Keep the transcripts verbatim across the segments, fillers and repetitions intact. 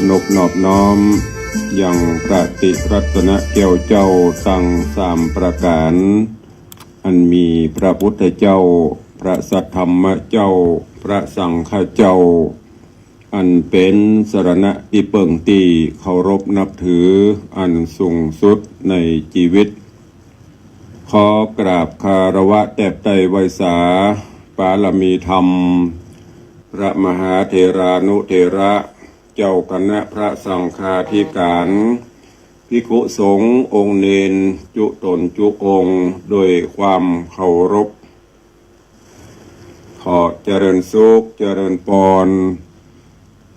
นบนอบน้อมยังพระติรัตนแก้วเจ้าตังสามประก๋าน อันมีพระพุทธเจ้า พระสัทธรรมเจ้า พระสังฆเจ้า อันเป๋นสรณะตี้เปิ้งตี้เคารพนับถืออันสูงสุดในจีวิต ขอกราบคารวะแตบไต้ไหว้สา ปารมีธรรม พระมหาเถรานุเถระ เจ้าคณะพระสังฆาธิก๋าน ภิกขุสงฆ์องค์เณรจุ๊ต๋นจุ๊องค์ โดยความเคารพ ขอเจริญสุข เจริญปอน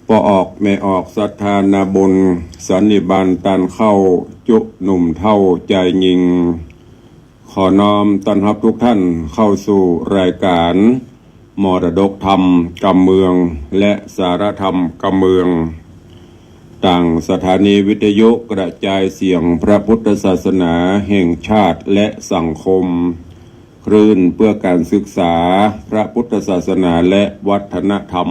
ป้อออกแม่ออกศรัทธานาบุญ สันนิบาตต้านเข้า จุ๊หนุ่มเฒ่าจายญิง ขอน้อมต้อนฮับทุกท่านเข้าสู่รายก๋าน มรดกธรรมกำเมือง และสาระธรรมกำเมือง ตางสถานีวิทยุกระจายเสียงพระพุทธศาสนาแห่งชาติและสังคม คลื่นเพื่อการศึกษาพระพุทธศาสนาและวัฒนธรรม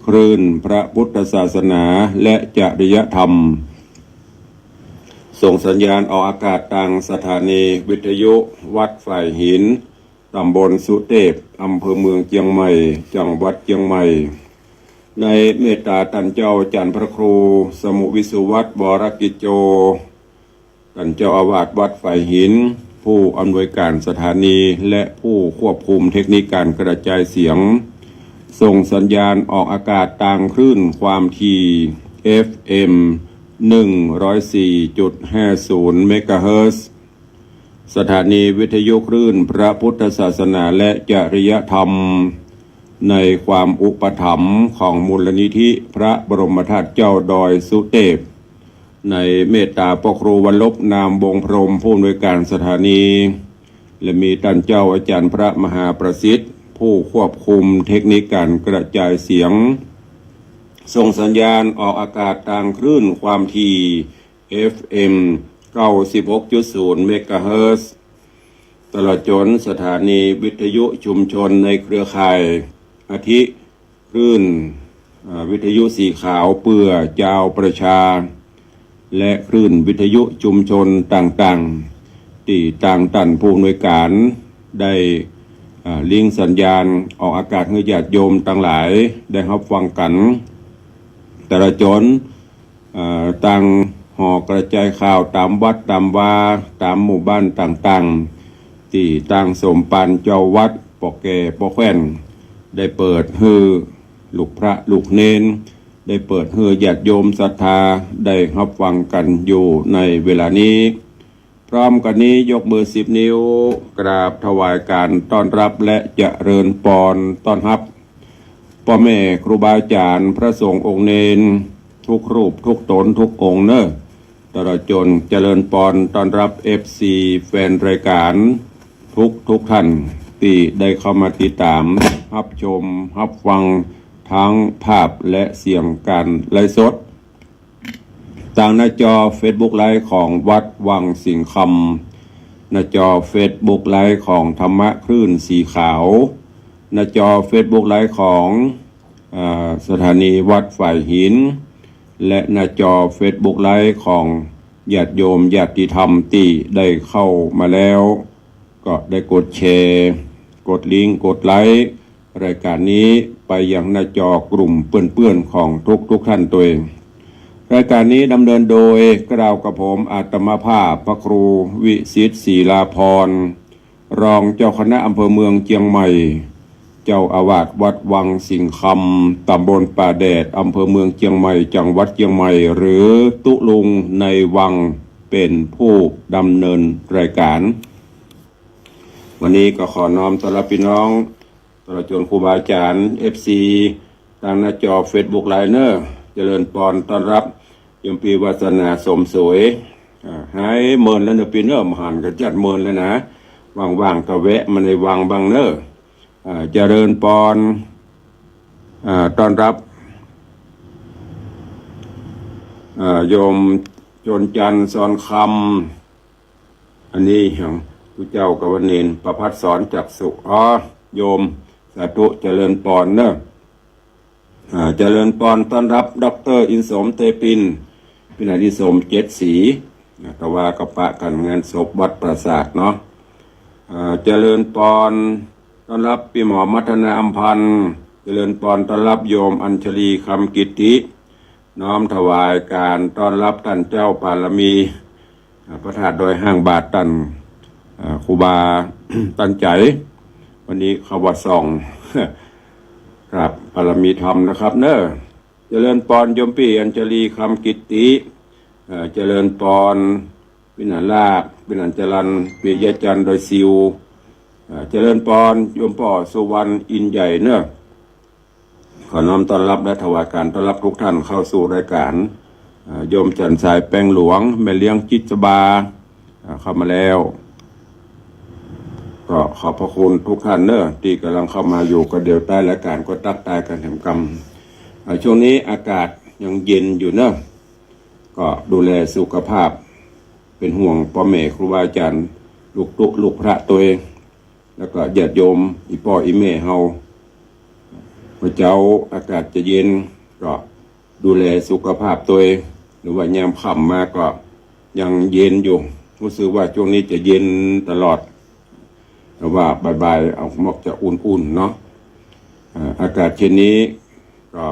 คลื่นพระพุทธศาสนาและจริยธรรม ส่งสัญญาณออกอากาศตางสถานีวิทยุวัดฝายหิน ต๋ำบลสุเตพ อำเภอเมืองเจียงใหม่ จังหวัดเจียงใหม่ ในเมตตาต้านเจ้าอาจ๋ารย์พระครู สมุห์ วิสุวัฒน์ วรกิจโจ ต้านเจ้าอาวาสวัดฝายหิน ผู้อำนวยก๋านสถานี และผู้ควบคุมเทคนิคก๋านกระจายเสียง ส่งสัญญาณออกอากาศตางคลื่นความถี่ เอฟเอ็ม หนึ่งร้อยสี่จุดห้าศูนย์ เมกะเฮิรตซ์ สถานีวิทยุคลื่นพระพุทธศาสนาและจริยธรรม ในความอุปถัมภ์ของมูลนิธิพระบรมธาตุเจ้าดอยสุเตพ ในเมตตาป้อครูวัลลบ นามวงศ์พรหม ผู้อำนวยก๋านสถานี และมีต้านเจ้าอาจ๋ารย์พระมหาประสิทธิ์ ผู้ควบคุมเทคนิคก๋านกระจายเสียง ส่งสัญญาณออกอากาศตางคลื่นความถี่ เอฟเอ็ม เก้าสิบหกจุดศูนย์ เมกะเฮิรตซ์ ตลอดจ๋นสถานีวิทยุชุมชนในเครือข่าย อาทิ คลื่น อ่า วิทยุสีขาวเปื้อจาวประชา และคลื่นวิทยุชุมชนต่างๆ ตี้ตางต้านผู้อำนวยก๋านได้ อ่า ลิงก์สัญญาณออกอากาศหื้อญาติโยมตังหลายได้ฮับฟังกั๋น ตลอดจ๋น เอ่อ ตางหอกระจายข่าวต๋ามวัดต๋ามวา ต๋ามหมู่บ้านต่างๆ ตี้ตางสมภารเจ้าวัด ป้อแก่ป้อแคว่น ได้เปิดหื้อลูกพระลูกเณร ได้เปิดหื้อญาติโยมศรัทธาได้ฮับฟังกั๋นอยู่ในเวลานี้ พร้อมกั๋นนี้ยกมือสิบนิ้ว กราบถวายก๋านต้อนฮับและเจริญปอนต้อนฮับ ป้อแม่ครูบาอาจ๋ารย์พระสงฆ์องค์เณรทุกรูปทุกต๋นทุกองค์เน่อ ตลอดจ๋นเจริญปอนต้อนฮับ เอฟซี แฟนรายก๋านทุกทุกท่านตี้ได้เข้ามาติดต๋ามฮับชมฮับฟังตังภาพและเสียงก๋านไลฟ์สด ตางหน้าจอเฟซบุ๊กไลฟ์ของวัดวังสิงห์คำ หน้าจอเฟซบุ๊กไลฟ์ของธรรมะคลื่นสีขาว หน้าจอเฟซบุ๊กไลฟ์ของ อ่า สถานีวัดฝายหิน และหน้าจอเฟซบุ๊กไลฟ์ของญาติโยมญาติธรรมตี้ได้เข้ามาแล้ว ก็ได้กดแชร์ กดลิงก์ กดไลก์ รายก๋านนี้ไปยังหน้าจอกลุ่มเปื้อนๆ ของทุกๆ ท่านตวย รายก๋านนี้ดำเนินโดยเกล้ากระผมอาตมาภาพพระครูวิสิทธิ์ ศิลาภรณ์ รองเจ้าคณะอำเภอเมืองเจียงใหม่ เจ้าอาวาสวัดวังสิงห์คำ ต๋ำบลป่าแดด อำเภอเมืองเจียงใหม่ จังหวัดเจียงใหม่ หรือตุ๊ลุงในวัง เป๋นผู้ดำเนินรายก๋าน วันนี้ก็ขอน้อมต้อนฮับปี้น้อง ตลอดจ๋นครูบาอาจ๋ารย์ เอฟซี ตางหน้าจอเฟซบุ๊กไลฟ์เน่อ เจริญปอนต้อนฮับ โยมปี้วาสนาสมสวย อ่า หายเมินแล้วเน่อปี้เน่อ บ่หันกั๋นจัดเมินแล้วนะ ว่างๆ ก็แวะมาในวังบ้างเน่อ อ่า เจริญปอน อ่า ต้อนฮับ อ่า โยมจนจันทร์ ซอนคำ อันนี้หยัง ผู้เจ้ากับว่าเณร ประภัสสร จักษุ อ๋อ โยม สาธุ เจริญปอนเน่อ อ่า เจริญปอนต้อนฮับ ด็อกเตอร์ อินสม เตปิน ปี้หนานอินสม เจ็ดสี อ่า ตะวาก็ปะกั๋นงานศพวัดปราสาทเนาะ อ่า เจริญปอนต้อนฮับปี้หมอมัทนา อำพันธ์ เจริญปอนต้อนฮับโยมอัญชลี คำกิตติ น้อมถวายก๋านต้อนฮับต้านเจ้าปารมี อ่า พระธาตุดอยฮ้างบาดต้าน อ่า ครูบา ต้านใจ๋ วันนี้เข้าวัดส่อง ครับ ปารมีธรรมนะครับเนาะ เจริญปอนโยมปี้อัญชลี คำกิตติ เอ่อ เจริญปอน ปี้หนานลาบ ปี้หนานจรัญ ปิยะจันทร์ ดอยซิว เอ่อ เจริญปอนโยมป้อสุวรรณ อินใหญ่เนาะ ขอน้อมต้อนฮับและถวายก๋านต้อนฮับทุกท่านเข้าสู่รายก๋าน เอ่อ โยมจันทร์สาย แปงหลวง แม่เลี้ยงจิตสบา เอ่อ เข้ามาแล้ว ก็ขอบพระคุณทุกท่านเนาะ ตี้ก่ำลังเข้ามาอยู่ ก็เดี๋ยวใต้รายก๋านก็ตั๊กตายกั๋นแหมกำ เอ่อ ช่วงนี้อากาศยังเย็นอยู่เนาะ ก็ดูแลสุขภาพ เป๋นห่วงป้อแม่ครูบาอาจ๋ารย์ ลูกตุ๊ลูกพระตวย แล้วก็ญาติโยม อี่ป้ออี่แม่เฮา เมื่อเจ๊าอากาศจะเย็น ก็ดูแลสุขภาพตวย หรือว่ายามค่ำมาก็ยังเย็นอยู่ ฮู้สึกว่าช่วงนี้จะเย็นตลอด แต่ว่าบ่ายๆ ออกมอกจะอุ่นๆ เนาะ อ่า อากาศเช่นนี้ก็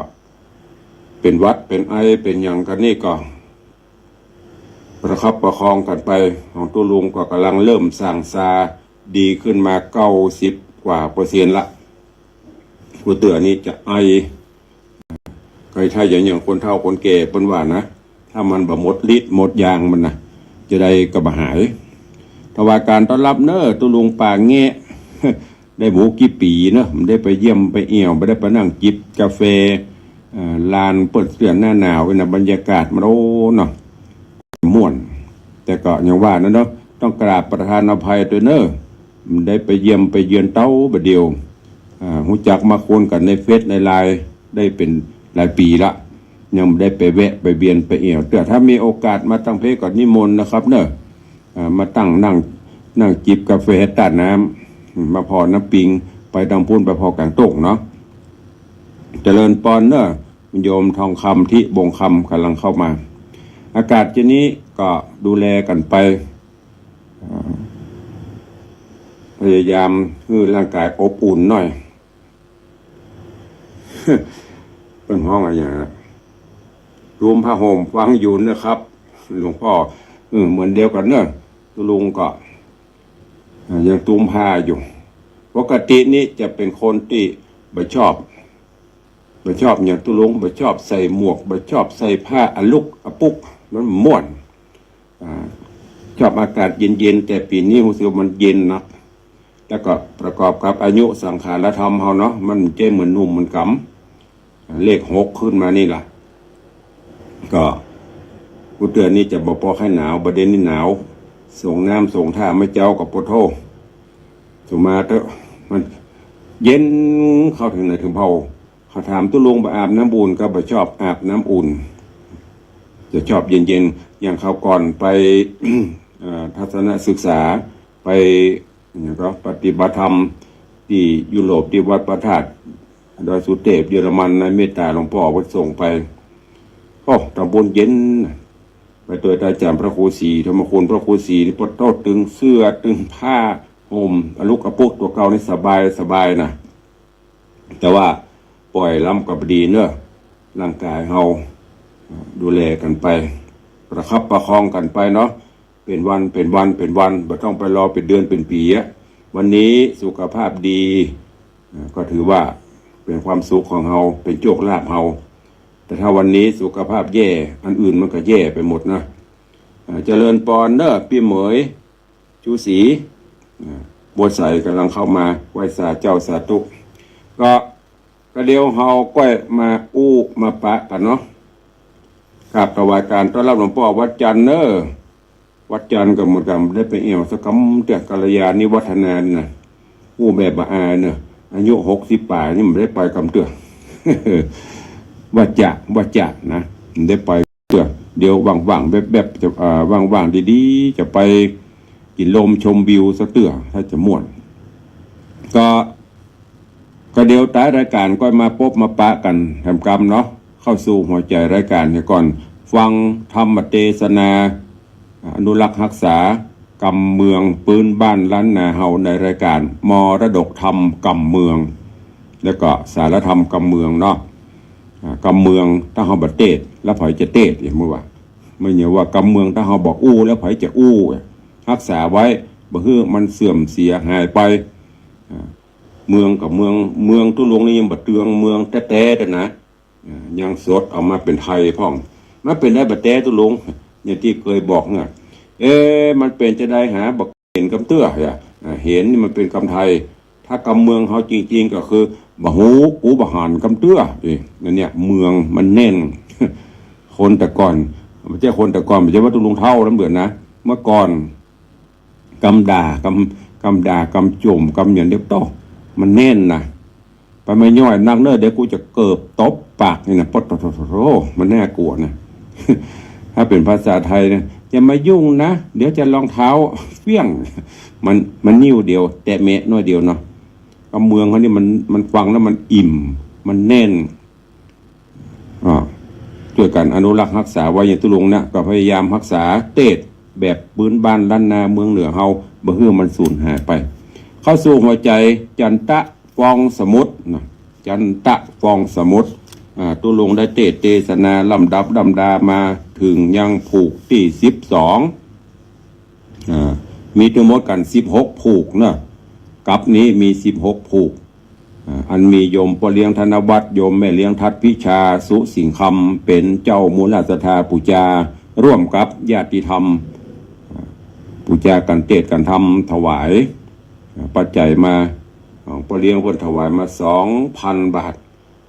เป๋นหวัด เป๋นไอ เป๋นหยังกั๋นนี่ก็ ประคับประคองกั๋นไป ของตุ๊ลุงก็ก่ำลังเริ่มส่างซา ดีขึ้นมาเก้าสิบกว่าเปอร์เซ็นต์ละ กูเตื้อนี่จะไอ ใค่ๆ อย่าง อย่างคนเฒ่าคนแก่เปิ้นว่านะ ถ้ามันบ่หมดฤทธิ์หมดยางมันนะ จะใดก็บ่หาย ถวายก๋านต้อนฮับเนาะ ตุ๊ลุงป่าแงะ ได้บ่ฮู้กี่ปี๋เนาะ บ่ได้ไปเยี่ยมไปเอี่ยว บ่ได้ไปนั่งจิบกาแฟ เอ่อ ลานเปิ้นเตื้อหน้าหนาวนี่นะ บรรยากาศมัน โอ้ เนาะ ม่วน แต่ก็อย่างว่านั่นเนาะ ต้องกราบประทานอภัยตวยเนาะ บ่ได้ไปเยี่ยมไปเยือนเต๊าบ่าเดี่ยว อ่า ฮู้จักมาคุยกั๋นในเฟซในไลน์ได้เป๋นหลายปี๋ละ ยังบ่ได้ไปแวะไปเวียนไปเอี่ยวเตื้อ ถ้ามีโอกาสมาตางเพก็นิมนต์นะครับเนาะ อ่า มาตั้งนั่ง นั่งจิบกาแฟต้านน้ำ มาผ่อน้ำปิง ไปตางปู๊น ไปผ่อก๋างต้งเนาะ เจริญปอนเนาะ โยมทองคำ ทิบงคำ ก่ำลังเข้ามา อากาศเจ้านี้ก็ดูแลกั๋นไป อ่า พยายามหื้อร่างก๋ายอบอุ่นหน่อย เปิ้นฮ้องอะหยังอะ ตุมผ้าห่มฟังอยู่นะครับ หลวงป้อ เออ เหมือนเดียวกั๋นเนาะ ตุ๊ลุงก็ อ่า ยังตุมผ้าอยู่ ปกตินี้จะเป๋นคนตี้บ่ชอบ บ่ชอบอย่างตุ๊ลุง บ่ชอบใส่หมวก บ่ชอบใส่ผ้าอะลุกอะปุก มันม่วน อ่า ชอบอากาศเย็นๆ แต่ปี๋นี้ฮู้สึกว่ามันเย็นนัก แล้วก็ประกอบกับอายุสังขารธรรมเฮาเนาะ มันบ่ใจ้เหมือนหนุ่มเหมือนก๋ำ เลขหกขึ้นมานี่ล่ะ ก็ กูเตื้อนี่จะบ่ปอใค่หนาว บ่าเดี่ยวนี้หนาว ส่งน้ำส่งท่ามาเจ๊าก็ปะโธ่ สุมาเต๊อะ มันเย็นเข้าเถิงไหนเถิงเผ่า เขาถามตุ๊ลุงบ่อาบน้ำอุ่น ก็บ่ชอบอาบน้ำอุ่น จะชอบเย็นๆ อย่างคราวก่อนไป เอ่อ ทัศนศึกษา ไป อย่างก็ปฏิบัติธรรมตี้ยุโรป ตี้วัดพระธาตุดอยสุเตพ เยอรมัน ในเมตต๋าหลวงป้อเปิ้นส่งไป โอ้ ตางปู๊นเย็น ไปตวยอาจ๋ารย์พระครูศรีธรรมคุณ พระครูศรีนี่ปะโธ่ ตึงเสื้อ ตึงผ้าห่ม อะลุกอะปุก ตั๋วเก่านี่สบาย สบายนะ แต่ว่าป่อยล้ำก็บ่ดีเนาะ ร่างก๋ายเฮา ดูแลกั๋นไป ประคับประคองกั๋นไปเนาะ เป๋นวัน เป๋นวัน เป๋นวัน บ่ต้องไปรอเป๋นเดือนเป๋นปี๋อะ วันนี้สุขภาพดี อ่า ก็ถือว่าเป๋นความสุขของเฮา เป๋นโชคลาภเฮา แต่ถ้าวันนี้สุขภาพแย่ อันอื่นมันก็แย่ไปหมดนะ อ่า เจริญปอนเนาะ ปี้เหมย ชูศรี อ่า บัวใสก่ำลังเข้ามา ไหว้สาเจ้าสาธุ ก็ ก็เดี๋ยวเฮาก้อยมาอู้มาปะกั๋นเนาะ กราบถวายก๋านต้อนฮับหลวงป้อวัดจันทร์เนาะ วัดจันทร์ก็เหมือนกั๋น บ่ได้ไปเอี่ยวสักกำเตื้อ กัลยาณิวัฒนานี่นะ อู้แบบบ่อายเนาะ อายุหกสิบป๋ายนี่บ่ได้ไปกำเตื้อ ว่าจะ ว่าจะนะ บ่ได้ไปเตื้อ เดี๋ยวว่างๆ แวบๆ จะ อ่า ว่างๆ ดีๆ จะไปกิ๋นลมชมวิวสักเตื้อ ถ้าจะม่วน ก็ ก แต่เดี๋ยวต๊ายรายก๋านก็มาปบมาปะกั๋นแหมกำเนาะ เข้าสู่หัวใจ๋รายก๋านเหียก่อน ฟังธรรมเตสนา อนุรักษ์ฮักษา กำเมืองปื๊นบ้านล้านนาเฮาในรายก๋านมรดกธรรมกำเมือง แล้วก็สารธรรมกำเมืองเนาะ อ่า กำเมือง ถ้าเฮาบ่เตสน์ แล้วใผจะเตสน์ เห็นบ่ว่า มันเยียะว่ากำเมือง ถ้าเฮาบ่อู้ แล้วใผจะอู้ ฮักษาไว้ บ่หื้อมันเสื่อมเสียหายไป อ่า เมืองกับเมือง เมืองตุ๊ลุงนี่ยังบ่เตื้องเมืองแต๊ๆ เลยนะ อ่า ยังสดออกมาเป๋นไทยพ่อง มันเป๋นได้บ่แต๊ตุ๊ลุง อย่างตี้เกยบอกเนี่ย เอ๊ะ มันเป๋นจาใดหา บ่เห็นกำเตื้อ อ่ะ อ่า เห็นนี่มันเป๋นกำไทย ถ้ากำเมืองเฮาจริงๆ ก็คือ บ่ฮู้ กูบ่หันกำเตื้อ เอ๊ะ นั่นเนี่ย เมืองมันแน่น คนแต่ก่อน บ่ใจ้คนแต่ก่อน บ่ใจ้ว่าตุ๊ลุงเฒ่าลำเดือนนะ เมื่อก่อน กำด่า กำ กำด่า กำจ่ม กำหยังเดียวโต้ มันแน่นนะ ไปมาย่อยนักเน่อ เดี๋ยวกูจะเกิบตบปากนี่นะ ปะโถ มันน่ากลัวนะ ถ้าเป๋นภาษาไทยนะ อย่ามายุ่งนะ เดี๋ยวจะรองเท้าเฟี้ยง มัน มันนิ้วเดียว แตะแมะน้อยเดียวเนาะ กำเมืองเฮานี่มัน มันฟังแล้วมันอิ่ม มันแน่น อ่า จ้วยกั๋นอนุรักษ์ฮักษาไว้อย่างตุ๊ลุงนะ ก็พยายามฮักษาเตสน์แบบปื๊นบ้านล้านนาเมืองเหนือเฮา บ่หื้อมันสูญหายไป เข้าสู่หัวใจ๋ จันตะฟองสมุทรนะ จันตะฟองสมุทร อ่า ตุ๊ลุงได้เตสน์เตสนาลำดับลำดามาเถิงยังผูกตี้สิบสอง อ่า มีตังหมดกั๋นสิบหกผูกเนาะ กั๊ปนี้มีสิบหกผูก อ่า อันมีโยมป้อเลี้ยงธนวัฒน์ โยมแม่เลี้ยงทัดพิชา สุสิงห์คำ เป๋นเจ้ามูลศรัทธาปู๋จา ร่วมกับญาติธรรม อ่า ปู๋จากั๋นเตสน์กั๋นธรรมถวาย อ่า ปัจจัยมา ของป้อเลี้ยงเปิ้นถวายมาสองพันบาท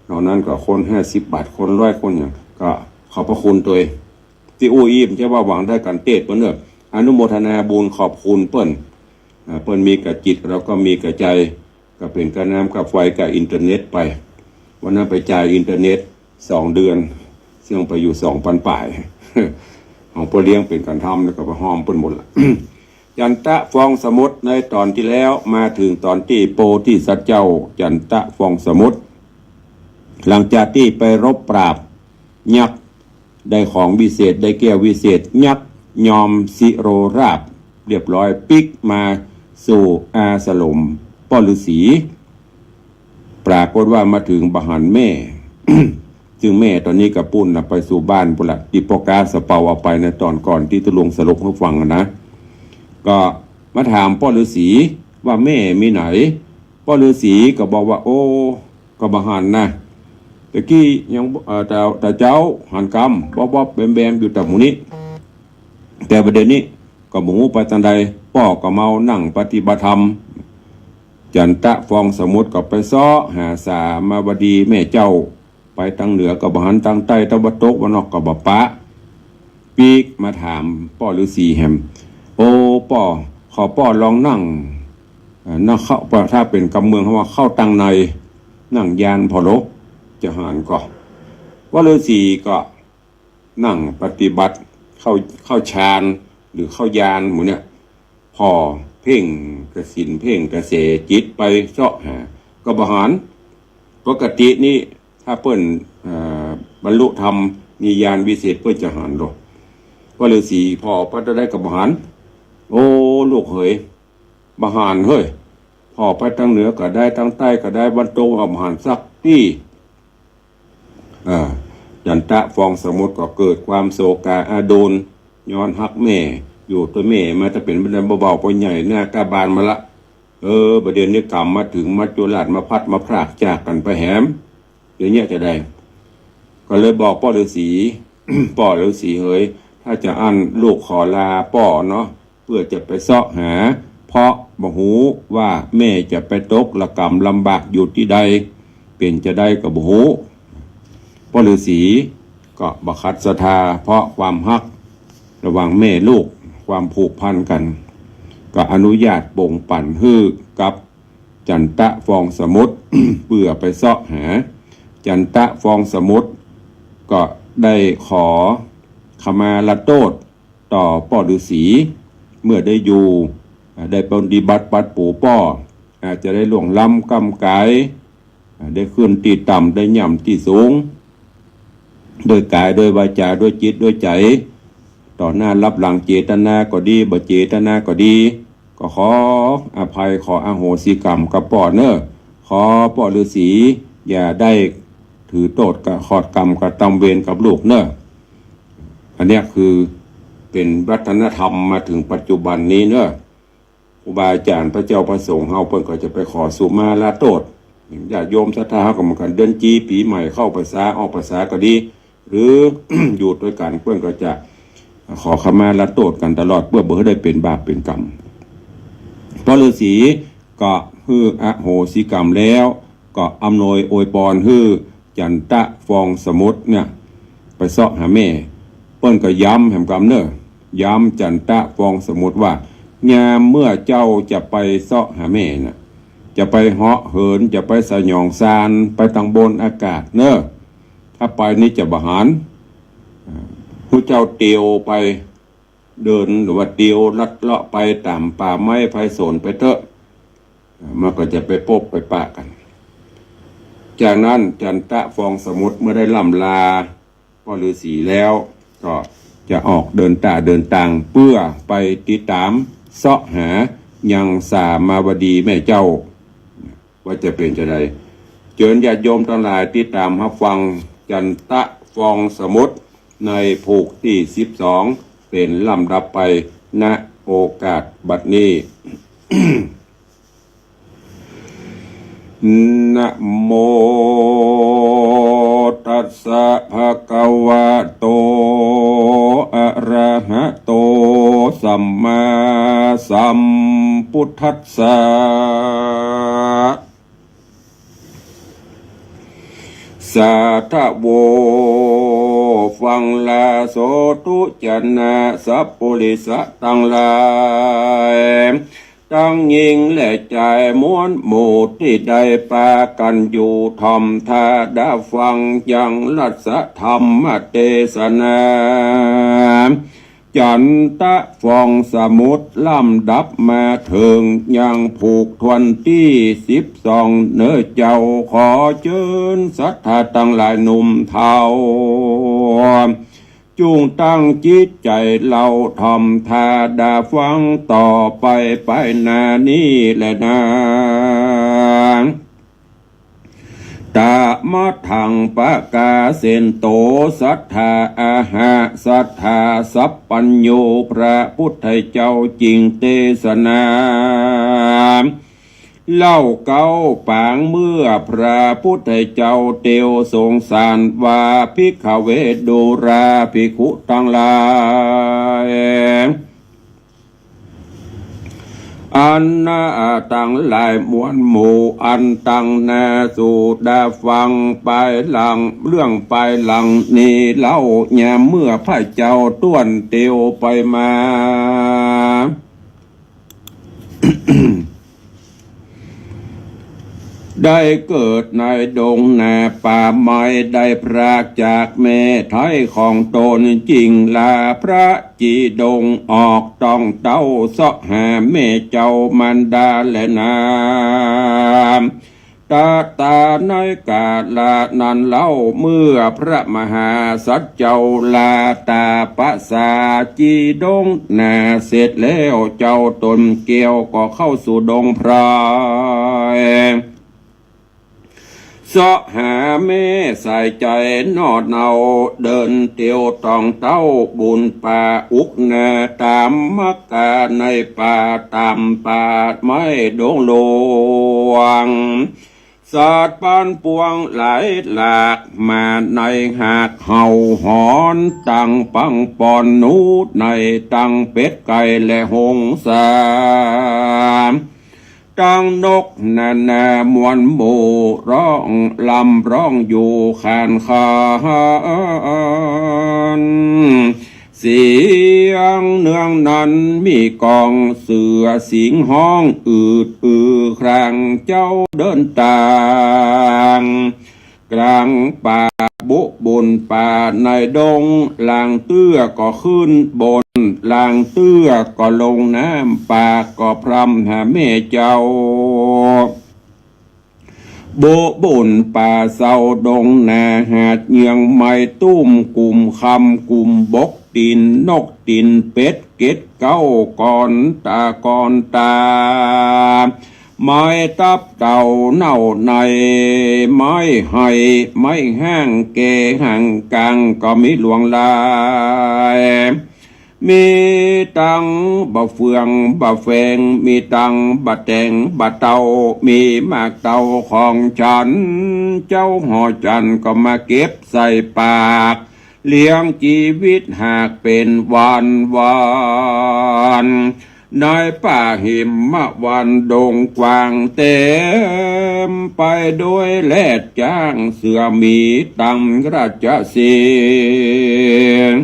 นอกนั้นก็คนห้าสิบบาท คนร้อย คนหยัง ก็ขอบพระคุณตวย ตี้อู้อี้บ่ใจ้ว่าหวังได้กั๋นเตสน์เปิ้นเน่อ อนุโมทนาบุญขอบคุณเปิ้น อ่า เปิ้นมีก่าจิต เฮาก็มีก่าใจ๋ ก็เป๋นก่าน้ำก่าไฟก่าอินเทอร์เน็ตไป วันนั้นไปจ่ายอินเทอร์เน็ตสองเดือน เสี้ยไปอยู่สองปันป๋าย ของป้อเลี้ยงเป๋นก๋านทำ แล้วก็ไปฮอมเปิ้นหมดละ จันตะฟองสมุทรในต๋อนตี้แล้ว มาเถิงต๋อนตี้โปธิสัตว์เจ้าจันตะฟองสมุทร หลังจากตี้ไปรบปราบยักษ์ ได้ของวิเศษ ได้แก้ววิเศษ ยักษ์ยอมสิโรราษฎร์เรียบร้อย ปิ๊กมาสู่อาสรมป้อฤๅษี ปรากฏว่ามาเถิงบ่หันแม่ ซึ่งแม่ต๋อนนี้ก็ปู๊นละ ไปสู่บ้านปู๊นละ ตี้ป้อก๊าสะเปาเอาไปในต๋อนก่อนตี้ตุ๊ลุงสรุปหื้อฟังนะ ก็มาถามป้อฤๅษีว่าแม่มีไหน ป้อฤๅษีก็บอกว่า โอ้ ก็บ่หันนะ ตะกี้ยัง เอ่อ ต๋า ต๋าเจ๊าหันกำ วอบๆ แบมๆ อยู่ต๋ามหมู่นี้ แต่บ่าเดี่ยวนี้ก็บ่ฮู้ไปตางใด ป้อก็เมานั่งปฏิบัติธรรม จันตะฟองสมุทรก็ไปเซาะหาสามาวดีแม่เจ้า ไปตางเหนือก็บ่หัน ตางใต้ ตางตะวันตก ตะวันออกก็บ่ปะ ปิ๊กมาถามป้อฤๅษีแหม โอ้ ป้อ ขอป้อลองนั่ง เอ่อ นั่งเข้า ถ้าเป๋นกำเมืองเขาว่าเข้าตางใน นั่งญาณผ่อโล จะหันก่อ ป้อฤๅษีก็นั่งปฏิบัติ เข้า เข้าฌาน หรือเข้าญาณหมู่เนี่ย ผ่อเพ่งกสิณ เพ่งกระแสจิตไปเซาะหา ก็บ่หัน ปกตินี้ถ้าเปิ้น เอ่อ บรรลุธรรม มีญาณวิเศษ เปิ้นจะหันโลด ป้อฤๅษีผ่อไปตางใดก็บ่หัน โอ้ ลูกเหย บ่หันเฮ้ย ผ่อไปตางเหนือก็ได้ ตางใต้ก็ได้ ตะวันตกก็บ่หันสักตี้ อ่า จันตะฟองสมุทรก็เกิดความโศกาอาดูล ย้อนฮักแม่ อยู่ตวยแม่มาแต่เป๋นบ่ได้เบาๆ ปอใหญ่หน้ากล้าบานมาละ เออ บ่าเดี่ยวนี้กรรมมาเถิง มัจจุราชมาพลัดมาพรากจากกั๋นไปแหม เดี๋ยวเนี้ยจะได้ ก็เลยบอกป้อฤๅษี ป้อฤๅษีเหย ถ้าจะอั้นลูกขอลาป้อเนาะ เปื้อจะไปเซาะหา เพราะบ่ฮู้ว่าแม่จะไปตกระกำลำบากอยู่ตี้ใด เป๋นจาใดก็บ่ฮู้ ป้อฤๅษีก็บ่ขัดศรัทธา เพราะความฮักระหว่างแม่ลูก ความผูกพันกั๋น ก็อนุญาตปงปั๋นหื้อกับจันตะฟองสมุทร เปื้อไปเซาะหา จันตะฟองสมุทรก็ได้ขอขมาลโต้ษ ต่อป้อฤๅษี เมื่อได้อยู่ อ่า ได้ปฏิบัติปัดปูป้อ อาจจะได้ล่วงล้ำก้ำก๋าย ได้ขึ้นตี้ต่ำ ได้ย่ำตี้สูง ด้วยก๋าย ด้วยวาจา ด้วยจิต ด้วยใจ๋ ต่อหน้าลับหลัง เจตนาก็ดี บ่เจตนาก็ดี ก็ขออภัย ขออโหสิกรรมกับป้อเน่อ ขอป้อฤๅษีอย่าได้ถือโต้ษกระ ขอดกรรมกระตำเวรกับลูกเน่อ อันเนี้ยคือเป๋นวัฒนธรรมมาเถิงปัจจุบันนี้เน่อ ครูบาอาจ๋ารย์ พระเจ้าพระสงฆ์เฮา เปิ้นก็จะไปขอสุมาลาโต้ษ ญาติโยมศรัทธาเฮาก็เหมือนกั๋น เดือนจี ปี๋ใหม่ เข้าพรรษา ออกพรรษาก็ดี หรือ อยู่ตวยกั๋น เปิ้นก็จะขอขมาลาโต้ษกั๋นตลอด เปื้อบ่หื้อได้เป๋นบาปเป๋นกรรม ป้อฤๅษีก็หื้ออโหสิกรรมแล้ว ก็อำนวยอวยปอนหื้อจันตะฟองสมุทรเนี่ย ไปเซาะหาแม่ เปิ้นก็ย้ำแหมกำเน่อ ย้ำจันตะฟองสมุทรว่า ยามเมื่อเจ้าจะไปเซาะหาแม่น่ะ จะไปเหาะเหิน จะไปสยองซาน ไปตังบนอากาศเน่อ ถ้าไปนี่จะบ่หัน อ่า หื้อเจ้าเตียวไปเดิน หรือว่าเตียวลัดเลาะไปต๋ามป่าไม้ไพรสนไปเต๊อะ อ่า มันก็จะไปปบไปปะกั๋น จากนั้นจันตะฟองสมุทรเมื่อได้ล่ำลาป้อฤๅษีแล้ว ก็จะออกเดินต๋าเดินตาง เปื้อไปติดต๋ามเซาะหายังสามาวดีแม่เจ้า ว่าจะเป๋นจาใด เจิญญาติโยมตังหลายติดต๋ามฮับฟังจันตะฟองสมุทรในผูกตี้สิบสอง เป๋นลำดับไป ณ โอกาสบัดนี้ นะโมตัสสะ ภะคะวะโต อะระหะโต สัมมาสัมพุทธัสสะ สาธะโว ฟังลาโสตุ จะนะสัปปุริสะตังหลาย ตังญิงและจาย มวลหมู่ตี้ได้ปากั๋นอยู่ถ่อมต๋าดาฟังยังรัสธรรมเตสนา จันตะฟองสมุทรลำดับมาเถิงยังผูกถ้วนตี้สิบสองเน่อเจ้า ขอเจิญศรัทธาตังหลายหนุ่มเฒ่า จุ่งตั้งจิตใจ๋เล่าถ่อมต๋าดาฟังต่อไปไปหน้านี้แลนา ตะมะทังปะกาเสนโต สัทธาอะหะ สัทธาสัพพัญญู พระพุทธเจ้าจึงเตสนา เล่าเก๊าปางเมื่อพระพุทธเจ้าเตียวสงสารว่า ภิกขเว ดูราภิกขุตังหลาย อันนาตังหลายมวลหมู่ อันตังหน้าสู่ดาฟังไปหลัง เรื่องไปหลังนี้เล่า ยามเมื่อพระเจ้าต้วนเตียวไปมา ได้เกิดในดงนาป่าไม้ ได้พรากจากแม่ไท้ของต๋น จึงลาพระจีดงออกต้องเต้าเซาะหาแม่เจ้ามารดาแลนา ตะตาในกาละนั้นเล่า เมื่อพระมหาสัตว์เจ้าลาตาปะสาจีดงนาเสร็จแล้ว เจ้าต๋นแก้วก็เข้าสู่ดงไพร เซาะหาแม่สายใจ๋หนอเนา เดินเตียวต้องเต้าบุญป่าอุกนา ต๋ามมักกาในป่า ต๋ามป่าไม้ดงหลวง สัตว์ปันปวงหลายหลากมาในหากเห่าหอน ตังปังปอนหนูใน ตังเป็ดไก่และหงสา ตังนกนานามวลหมู่ ร้องรำร้องอยู่ขานขาน เสียงเนืองนั้นมีก้อง เสือสิงห์ฮ้องอืดอือ ครางเจ้าเดินตาง กลางป่าบุบุญป่าในดง ลางเตื้อก็ขึ้นบน ลางเตื้อก็ลงน้ำ ปากก็พร่ำหาแม่เจ้า โบะบุ่นป่าเซาดงนาหาดเยืองไม้ตุ้มกุ่มคำกุ่มบกตี๋นนกตี๋นเป็ดเก็ดเก๊ากอนตากอนตา ไม้ตับเต่าเน่าใน ไม้ไห่ไม้ห้างแก่ห้างกลางก็มีหลวงหลาย มีตังบ่าเฟืองบ่าแฝง มีตังบ่าแต๋งบ่าเต้า มีหมากเต้าของฉัน เจ้าหอจันทน์ก็มาเก็บใส่ปาก เลี้ยงจีวิตหากเป๋นวันวัน ในป่าหิมวันดงกว้างเต๋มไปด้วยแรดจ๊างเสือหมีตังราชสีห์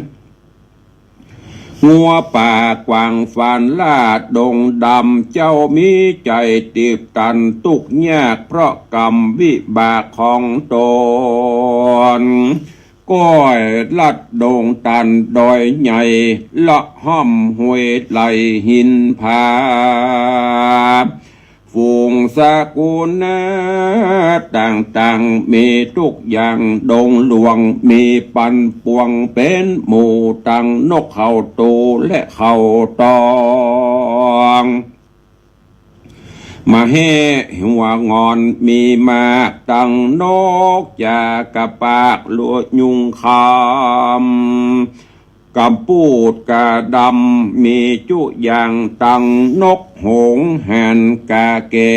งัวป่ากวางฟานล่าดงดำ เจ้ามีใจ๋ตีบตันตุ๊กยากเพราะกรรมวิบากของตน ก้อยลัดดงตันดอยใหญ่ เลาะฮ่อมห้วยไหลหินผา ฝูงสกุลต่างๆ มีตุ๊กอย่างดงหลวง มีปันปวงเป๋นหมู่ตังนกเขาตูและเขาตอง มาแห้หัวงอนมีมากตังนกจากกระปากลัวยุงคำ กำปูดกระดำมีจุอย่างตังนกหงส์หันกาแก๋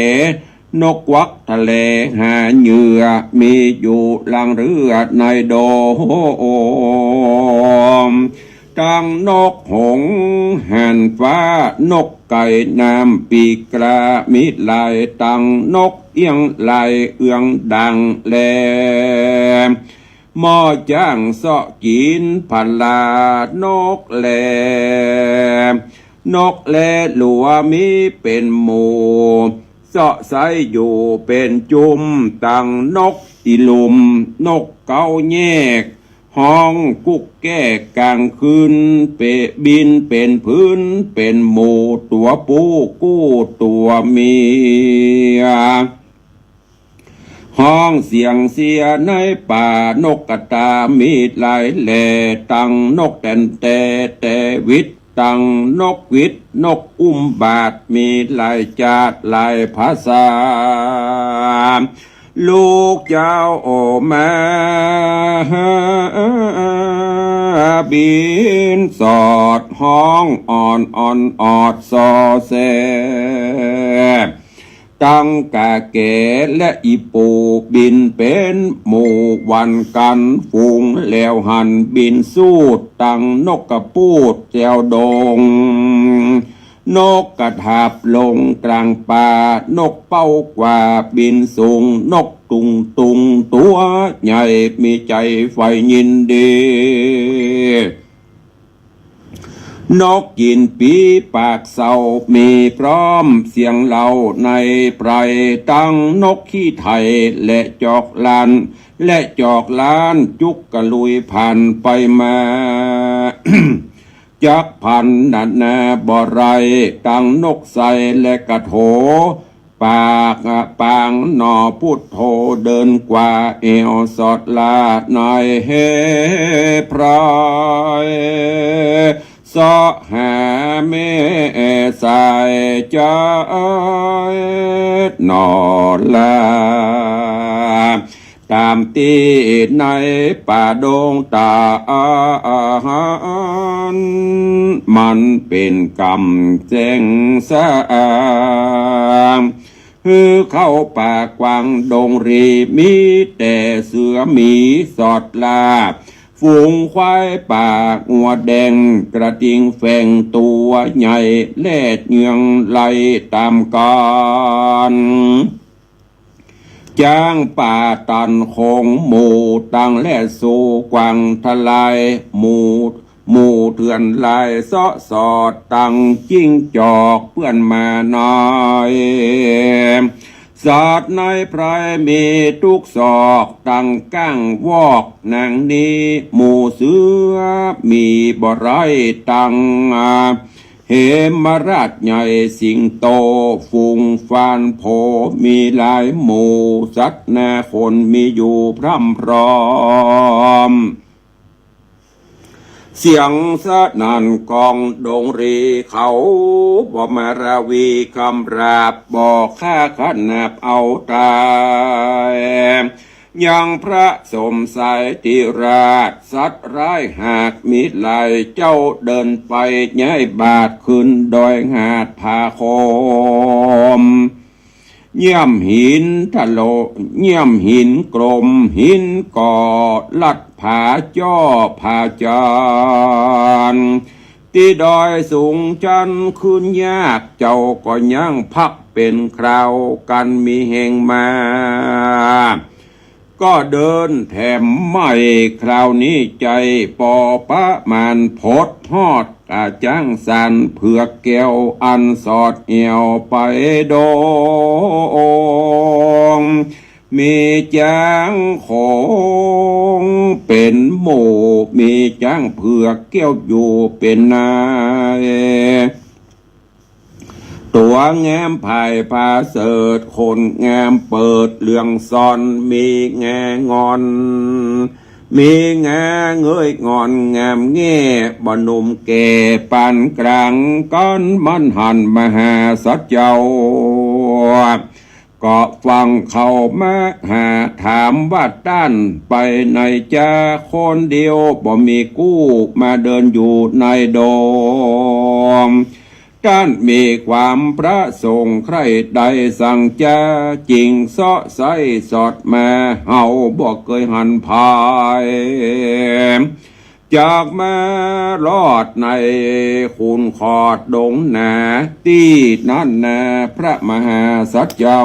นกกวักทะเลหาเหยื่อ มีอยู่หลังเฮือในดง ตังนกหงส์หันฟ้า นกไก่น้ำปีกกล้า มีหลายตังนกเอี้ยงลายเอืองดังแล หม้อจ้างเซาะกิ๋นผลานกแล นกแลหลัวมีเป๋นหมู่ เซาะไส้อยู่เป๋นจุม ตังนกอีหลุม นกเก๊าแยก ฮ้องกุ๊กแก๊กก๋างคืน เป๋นบินเป๋นพื้นเป๋นหมู่ ตั๋วผู้กู้ตั๋วเมีย ฮ้องเสียงเสียในป่านกกระตามีหลายแหล่ ตังนกแต๋นแต๋ แต๋หวิด ตังนกหวิด นกอุ้มบาตร มีหลายจาติหลายภาษา ลูกเจ้าโอมาบินสอดฮ้องอ่อนอ่อนออดซอแซ ตังก๋าแก๋และอี่ปู่บินเป๋นหมู่หวั่นกั๋นฝูง แล้วหันบินสูดตังนกกระปูดแจวดง นกกระทาบลงก๋างป่า นกเป้ากวาบินสูง นกตุงตุงตั๋วใหญ่มีใจ๋ใฝ่ยินดี นกกิ๋นปี๋ปากเศร้ามีพร้อมเสียงเล่าในไพร่ ตังนกขี้ไถ่และจอกล้าน และจอกล้านจุกกระลุยผ่านไปมา จักพันนานาบ่ไร ตังนกใส่และกระโถ ปากปางหน่อพุทโธเดินกว่าแอ่วสอดลาในไพร่ เซาะหาแม่สายจาดหน่อลา ต๋ามตี้ในป่าดงต๋าน มันเป๋นกำแจ้งสะอาง หื้อเข้าป่ากว้างดงรี มีแต่เสือหมีสอดลา ฝูงควายป่างัวแดง กระทิงแฝงตั๋วใหญ่ แลดเยืองไล่ต๋ามกั๋น จ๊างป่าตันโขงหมู่ตังแลดสู่กว้างทะลาย หมู่ หมู่เถื่อนลายเซาะสอดตังจิ้งจอกเปื้อนหมาน้อย สอดในไพร่มีตุ๊กซอกตังก้างวอก นางนี้หมู่เสือมีบ่ไรตัง เหมราชใหญ่สิงโต ฝูงฟานโผมีหลายหมู่ สัตว์นาคนมีอยู่พร่ำพร้อม เสียงสนั่นก้องดงรีเขา บ่มาราวีคำราบ บ่ฆ่าขนาบเอาตาย ยังพระสมสายติราช สัตว์ร้ายหากมีหลาย เจ้าเดินไปย้ายบาทขึ้นดอยหาดผาโคม เยี่ยมหินทะโล เยี่ยมหินกลม หินก่อลัดผาจ้อผาจาน ตี้ดอยสูงชันขึ้นยาก เจ้าก็ยังพักเป๋นคราว กันมีแฮงมา ก็เดินแถมไม่ คราวนี้ใจ๋ปอประมาณ พดฮอดต๋าจ๊างสานเผือกแก้ว อันสอดแอ่วไปดง มีจ๊างโขงเป๋นหมู่ มีจ๊างเผือกแก้วอยู่เป๋นนาย ตั๋วงามผายผาเสริฐ ขนงามเปิดเหลืองซอน มีงางอน มีงาเงยงอนงามแง่ บ่หนุ่มแก่ปานกลาง ก้อนมันหันมหาสัตว์เจ้า ก็ฟังเขามาหาถามว่า ต้านไปไหนจา คนเดียวบ่มีกู้ มาเดินอยู่ในดง ต้านมีความประสงค์ใคร่ใดสังจา จิ่งเซาะไซ้สอดมา เฮาบ่เกยหันผาย จากมารอดในขุนขอดดงนา ตี้นั้นนาพระมหาสัตว์เจ้า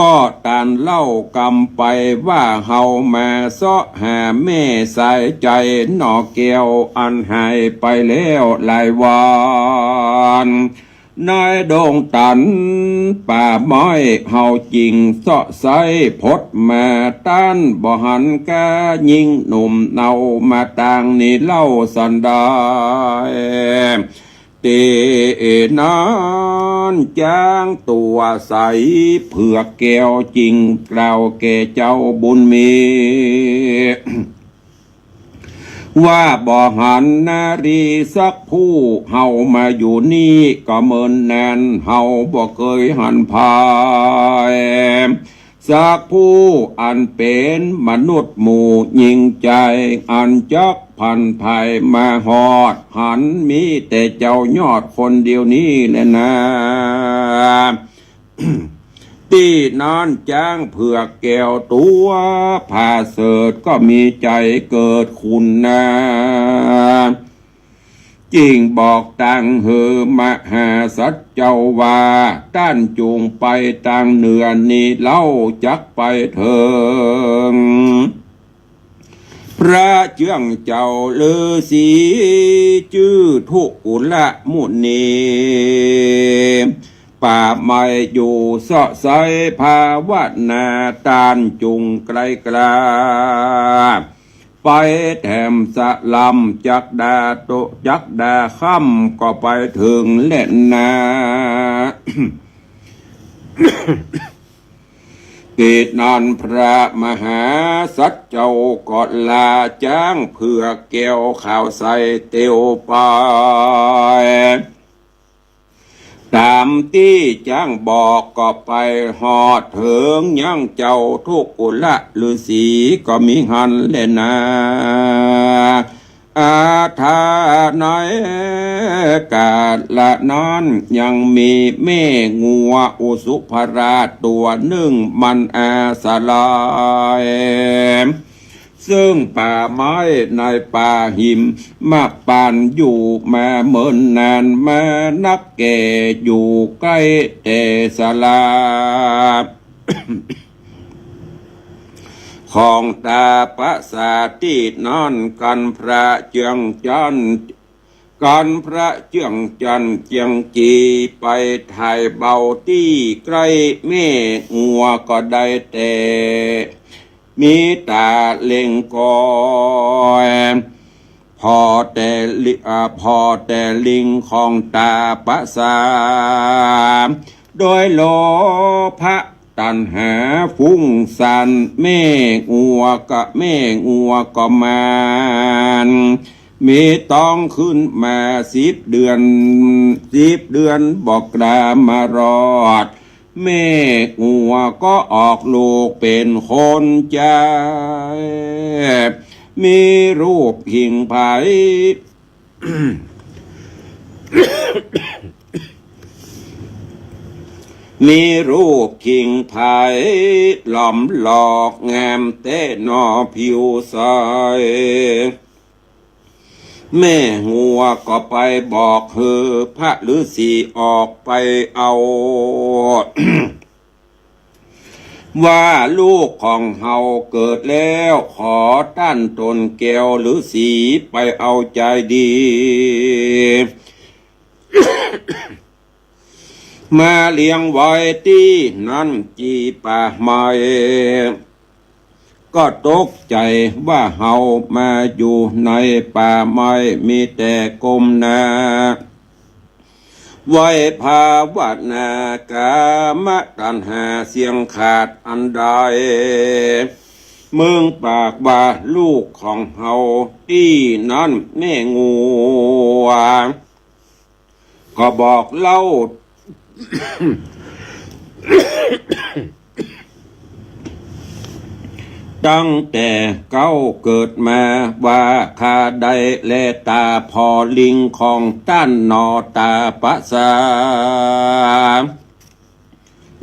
ก็ตรัสเล่ากำไปว่า เฮามาเซาะหาแม่สายใจ๋หน่อแก้ว อันหายไปแล้วหลายวัน ในดงตันป่าไม้ เฮาจิ่งเซาะไซ้พดมา ต้านบ่หันกา ญิงหนุ่มเนามาตางนี้เล่าสันดาย ตี้นั้นจ๊างตั๋วใสเผือกแก้ว จิ่งกล่าวแก่เจ้าบุญมี ว่าบ่หันนารีสักผู้ เฮามาอยู่นี้ก็เมินนาน เฮาบ่เกยหันผาย สักผู้อันเป๋นมนุษย์หมู่ญิงใจ๋ อันจักผันผายมาฮอดหัน มีแต่เจ้ายอดคนเดียวนี้แลนา ตี้นั้นจ๊างเผือกแก้วตั๋วผาเสริฐ ก็มีใจ๋เกิดขุนนา จิ่งบอกตางหื้อมหาสัตว์เจ้าว่า ต้านจุ่งไปตางเหนือนี้เล่า จักไปเถิง พระเจื้องเจ้าฤๅษีจื้อทุกุลมุนี ป่าไม้อยู่เซาะไซ้ภาวนา ต้านจุ่งไกลกล้า ไปแถมสะลำจักดาโตะจักดาค่ำ ก็ไปเถิงแลนา ตี้นั้นพระมหาสัตว์เจ้าก็ลาจ๊างเผือกแก้วขาวใสเตียวไป ต๋ามตี้จ๊างบอกก็ไปฮอดเถิงยังเจ้าทุกุลฤๅษีก็มีหันแลนา อาทาในกาละนั้นยังมีแม่งัวอุสุภราชตั๋วนึ่งมันอาสลาย เซิ่งป่าไม้ในป่าหิมมาปันอยู่มาเมินนานมานักแก่อยู่ใก้แต่สลา ของต๋าประสาตี้นั้นกันพระเจื้องจันทน์ กันพระเจื้องจันทน์เจียงจีไปไถ่เบาตี้ใก้แม่งัวก็ได้แต่ มีต๋าเล็งกอย ผ่อแต่ลิ อ่า ผ่อแต่ลิงของตาปะสา โดยโลภะตัณหาฟุ้งซ่าน แม่งัวก็ แม่งัวก็มาน มีต๊องขึ้นมาสิบเดือน สิบเดือนบ่กล้ามารอด แม่งัวก็ออกลูกเป๋นคนจาย มีรูปขิงไพร มีรูปขิงไพร หลอมหลอกงามแต๊หนอผิวใส แม่งัวก็ไปบอกหื้อพระฤๅษีออกไปเอา ว่าลูกของเฮาเกิดแล้ว ขอต้านต๋นแก้วฤๅษีไปเอาจายดี มาเลี้ยงไว้ตี้นั้นจี๋ป่าไม้ ก็ตกใจ๋ว่าเฮามาอยู่ในป่าไม้ มีแต่ก้มหน้าไหว้ภาวนา ก๋ามตัณหาเสี้ยงขาดอันใด เมิงปากว่าลูกของเฮาตี้นั้นแม่งัว ก็บอกเล่า ตั้งแต่เก๊าเกิดมาว่าข้าได้แลต๋าผ่อลิงของต้านหนอตาปะสา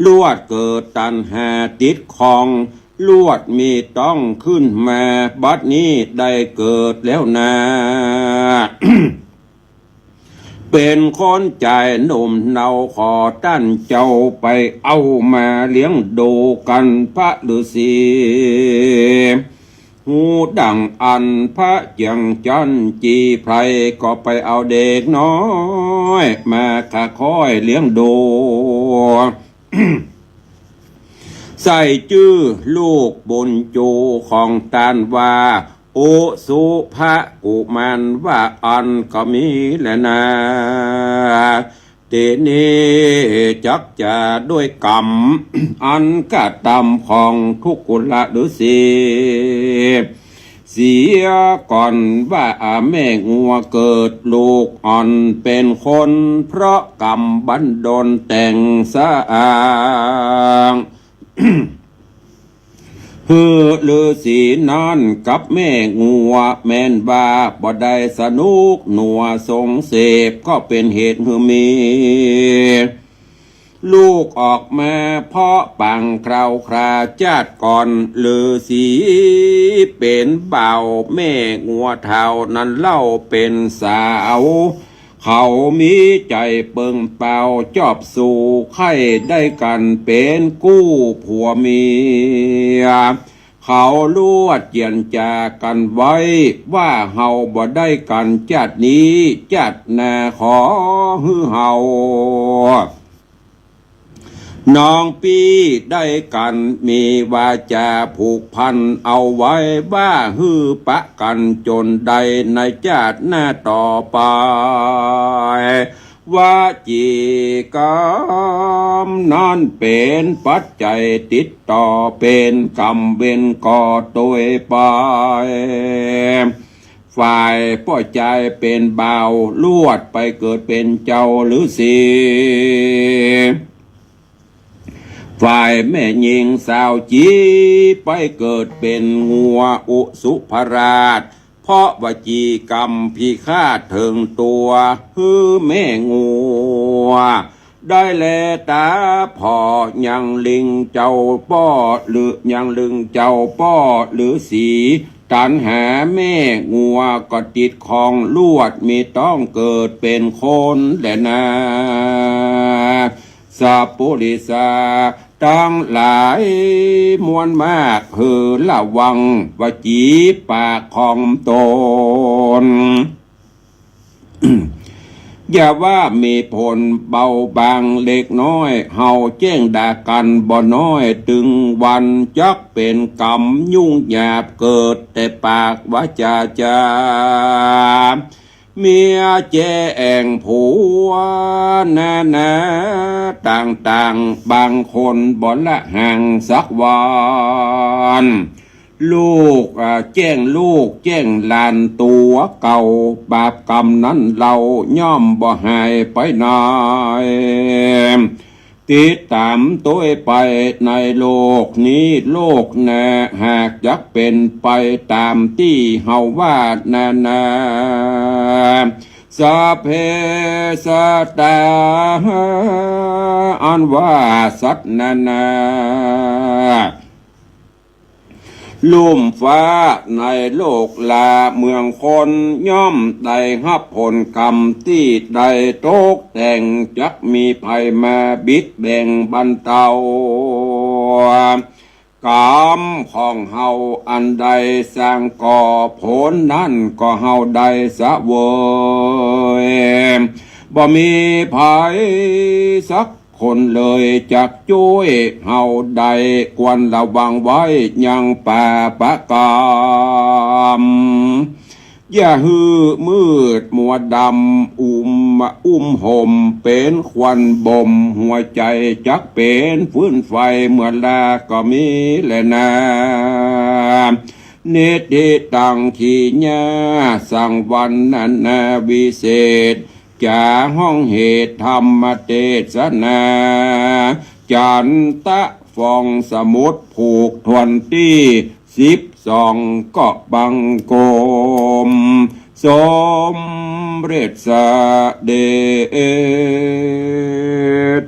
ลวดเกิดตัณหาติดข้อง ลวดมีต๊องขึ้นมา บัดนี้ได้เกิดแล้วนา เป๋นคนจายหนุ่มเนา ขอต้านเจ้าไปเอามาเลี้ยงดูกั๋น พระฤๅษี ฮู้ดั่งอั้นพระเจียงจันทน์จีไพร ก็ไปเอาเด็กน้อยมาค่อยๆเลี้ยงดู ใส่จื้อลูกบุญจูของต้านว่า อุสุภกุมาร ว่าอั้นก็มีแลนา ตี้นี้จักจะด้วยกรรมอันกระตำของทุกกุลฤๅษีเสียก่อนว่า อา แม่งัวเกิดลูกอ่อนเป๋นคน เพราะกรรมบันดลแต่งสร้าง หื้อฤๅษีนั้นกับแม่งัว แม่นว่าบ่ได้สนุกหนัวสงเสพ ก็เป๋นเหตุหื้อมีลูกออกมา เพราะปางคราวคราจาติก่อน ฤๅษีเป๋นบ่าว แม่งัวเฒ่านั้นเล่าเป๋นสาว เขามีใจ๋เปิงเปล่า จอบสู่ใค่ได้กั๋นเป๋นกู้ผัวเมีย เขาลวดเจียรจากั๋นไว้ ว่าเฮาบ่ได้กั๋นจาตินี้ จาติหน้าขอหื้อเฮา น้องปี้ได้กั๋น มีวาจาผูกพันเอาไว้ ว่าหื้อปะกั๋นจ๋นได้ในจาติหน้าต่อไป วจีกรรมนั้นเป๋นปัจจัยติดต่อ เป๋นกรรมเวรก่อตวยไป ฝ่ายป้อจายเป๋นบ่าว ลวดไปเกิดเป๋นเจ้าฤๅษี ฝ่ายแม่ญิงสาวจีไปเกิดเป๋นงัวอุสุภราช เพราะวจีกรรมพิฆาตเถิงตั๋ว หื้อแม่งัว ได้แลต๋าผ่อยังลิงเจ้าป้อ ฤๅ ยังลิงเจ้าป้อฤๅษี ตัณหาแม่งัวก็ติดข้อง ลวดมีต๊องเกิดเป๋นคนแลนา สัปปุริสาตังหลายมวลมาก หื้อระวังวจีปากของต๋น อย่าว่ามีผลเบาบางเล็กน้อย เฮาแจ้งด่ากั๋นบ่น้อย ตึงวันจักเป๋นกรรมยุ่งยาก เกิดแต่ปากวาจ๋าจ๋า เมียแจ้งผัวนานาต่างๆ บางคนบ่ละห่างสักวัน ลูก อ่า แจ้งลูกแจ้งหลานตั๋วเก่า บาปกรรมนั้นเล่าย่อมบ่หายไปไหน ติดต๋ามตวยไปในโลกนี้โลกหน้า หากจักเป๋นไปต๋ามตี้เฮาว่านานา สัพเพสัตตา อันว่าสัตว์นานา ลุ่มฟ้าในโลกลาเมืองคน ย่อมได้ฮับผลกรรมตี้ได้ตกแต่ง จักมีภัยมาบิดแบ่งบรรเตา กรรมของเฮาอันใดสร้างก่อ ผลนั้นก็เฮาได้เสวย บ่มีใผสักคนเลยจักจ้วยเฮาได้ ควรระวังไว้ยังปาปะกรรม อย่าหื้อมืดมัวดำ อุ้ม อุ้มห่มเป๋นควันบ่ม หัวใจ๋จักเป๋นฟืนไฟ เมื่อลาก็มีแลนา นิทธิตัง ขีญา สังวรรณนาวิเศษ จ๋าฮ้องเหตุธรรมเตสนา จันตะฟองสมุทร ผูกถ้วนตี้สิบสอง ก็บังคมสมเร็จเสด็จ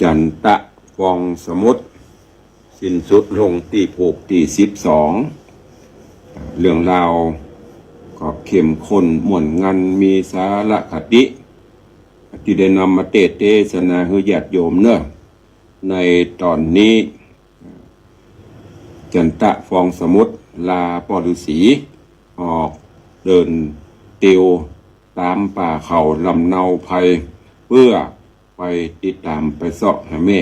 จันตะฟองสมุทร สิ้นสุดลงตี้ผูกตี้สิบสอง เรื่องราวก็เข้มข้นม่วนงัน มีสาระคติ ตี้ได้นำมาเตสน์เตสนาหื้อญาติโยมเนาะ ในต๋อนนี้ จันตะฟองสมุทรลาป้อฤๅษีออกเดินเตียวต๋ามป่าเขาลำเนาไพร เปื้อไปติดต๋ามไปเซาะหาแม่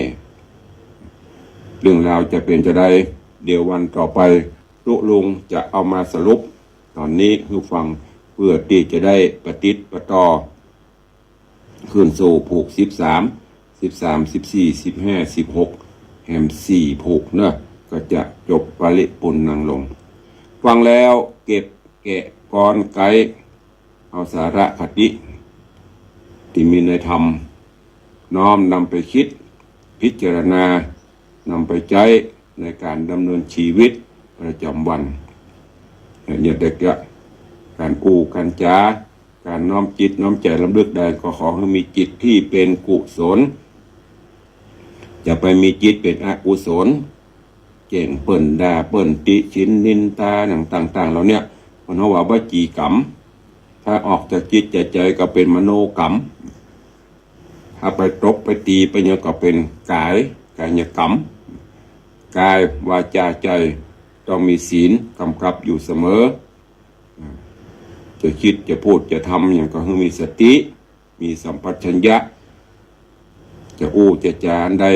เรื่องราวจะเป๋นจาใด เดี๋ยววันต่อไปตุ๊ลุงจะเอามาสรุปต๋อนนี้หื้อฟัง เปื้อตี้จะได้ปะติดปะต่อ ขึ้นสู่ผูกสิบสาม สิบสาม สิบสี่ สิบห้า สิบหก แหมสี่ผูกเนาะ ก็จะจบปริปุณณังลง ฟังแล้วเก็บแกะกรไก๊ เอาสาระคติตี้มีในธรรม น้อมนำไปคิด พิจารณา นำไปใจ๊ในก๋านดำเนินชีวิตประจำวัน เนี่ย เดี๋ยวจะ ก๋านอู้ก๋านจ๋า ก๋านน้อมจิตน้อมใจ๋รำลึกได้ ก็ขอหื้อมีจิตตี้เป๋นกุศล อย่าไปมีจิตเป๋นอกุศล แจ้งเปิ้น ด่าเปิ้น ติฉินนินตา อย่างต่างๆ เหล่าเนี้ย เปิ้นฮ้องว่าวจีกรรม ถ้าออกจากจิตจากใจ๋ก็เป๋นมโนกรรม ถ้าไปตบไปตี๋ไปหยังก็เป๋นก๋าย ก๋ายกรรม ก๋ายวาจาใจ๋ต้องมีศีลกำกับอยู่เสมอ จะคิดจะพูดจะทำหยังก็หื้อมีสติ มีสัมปชัญญะ จะอู้จะจ๋าอันใด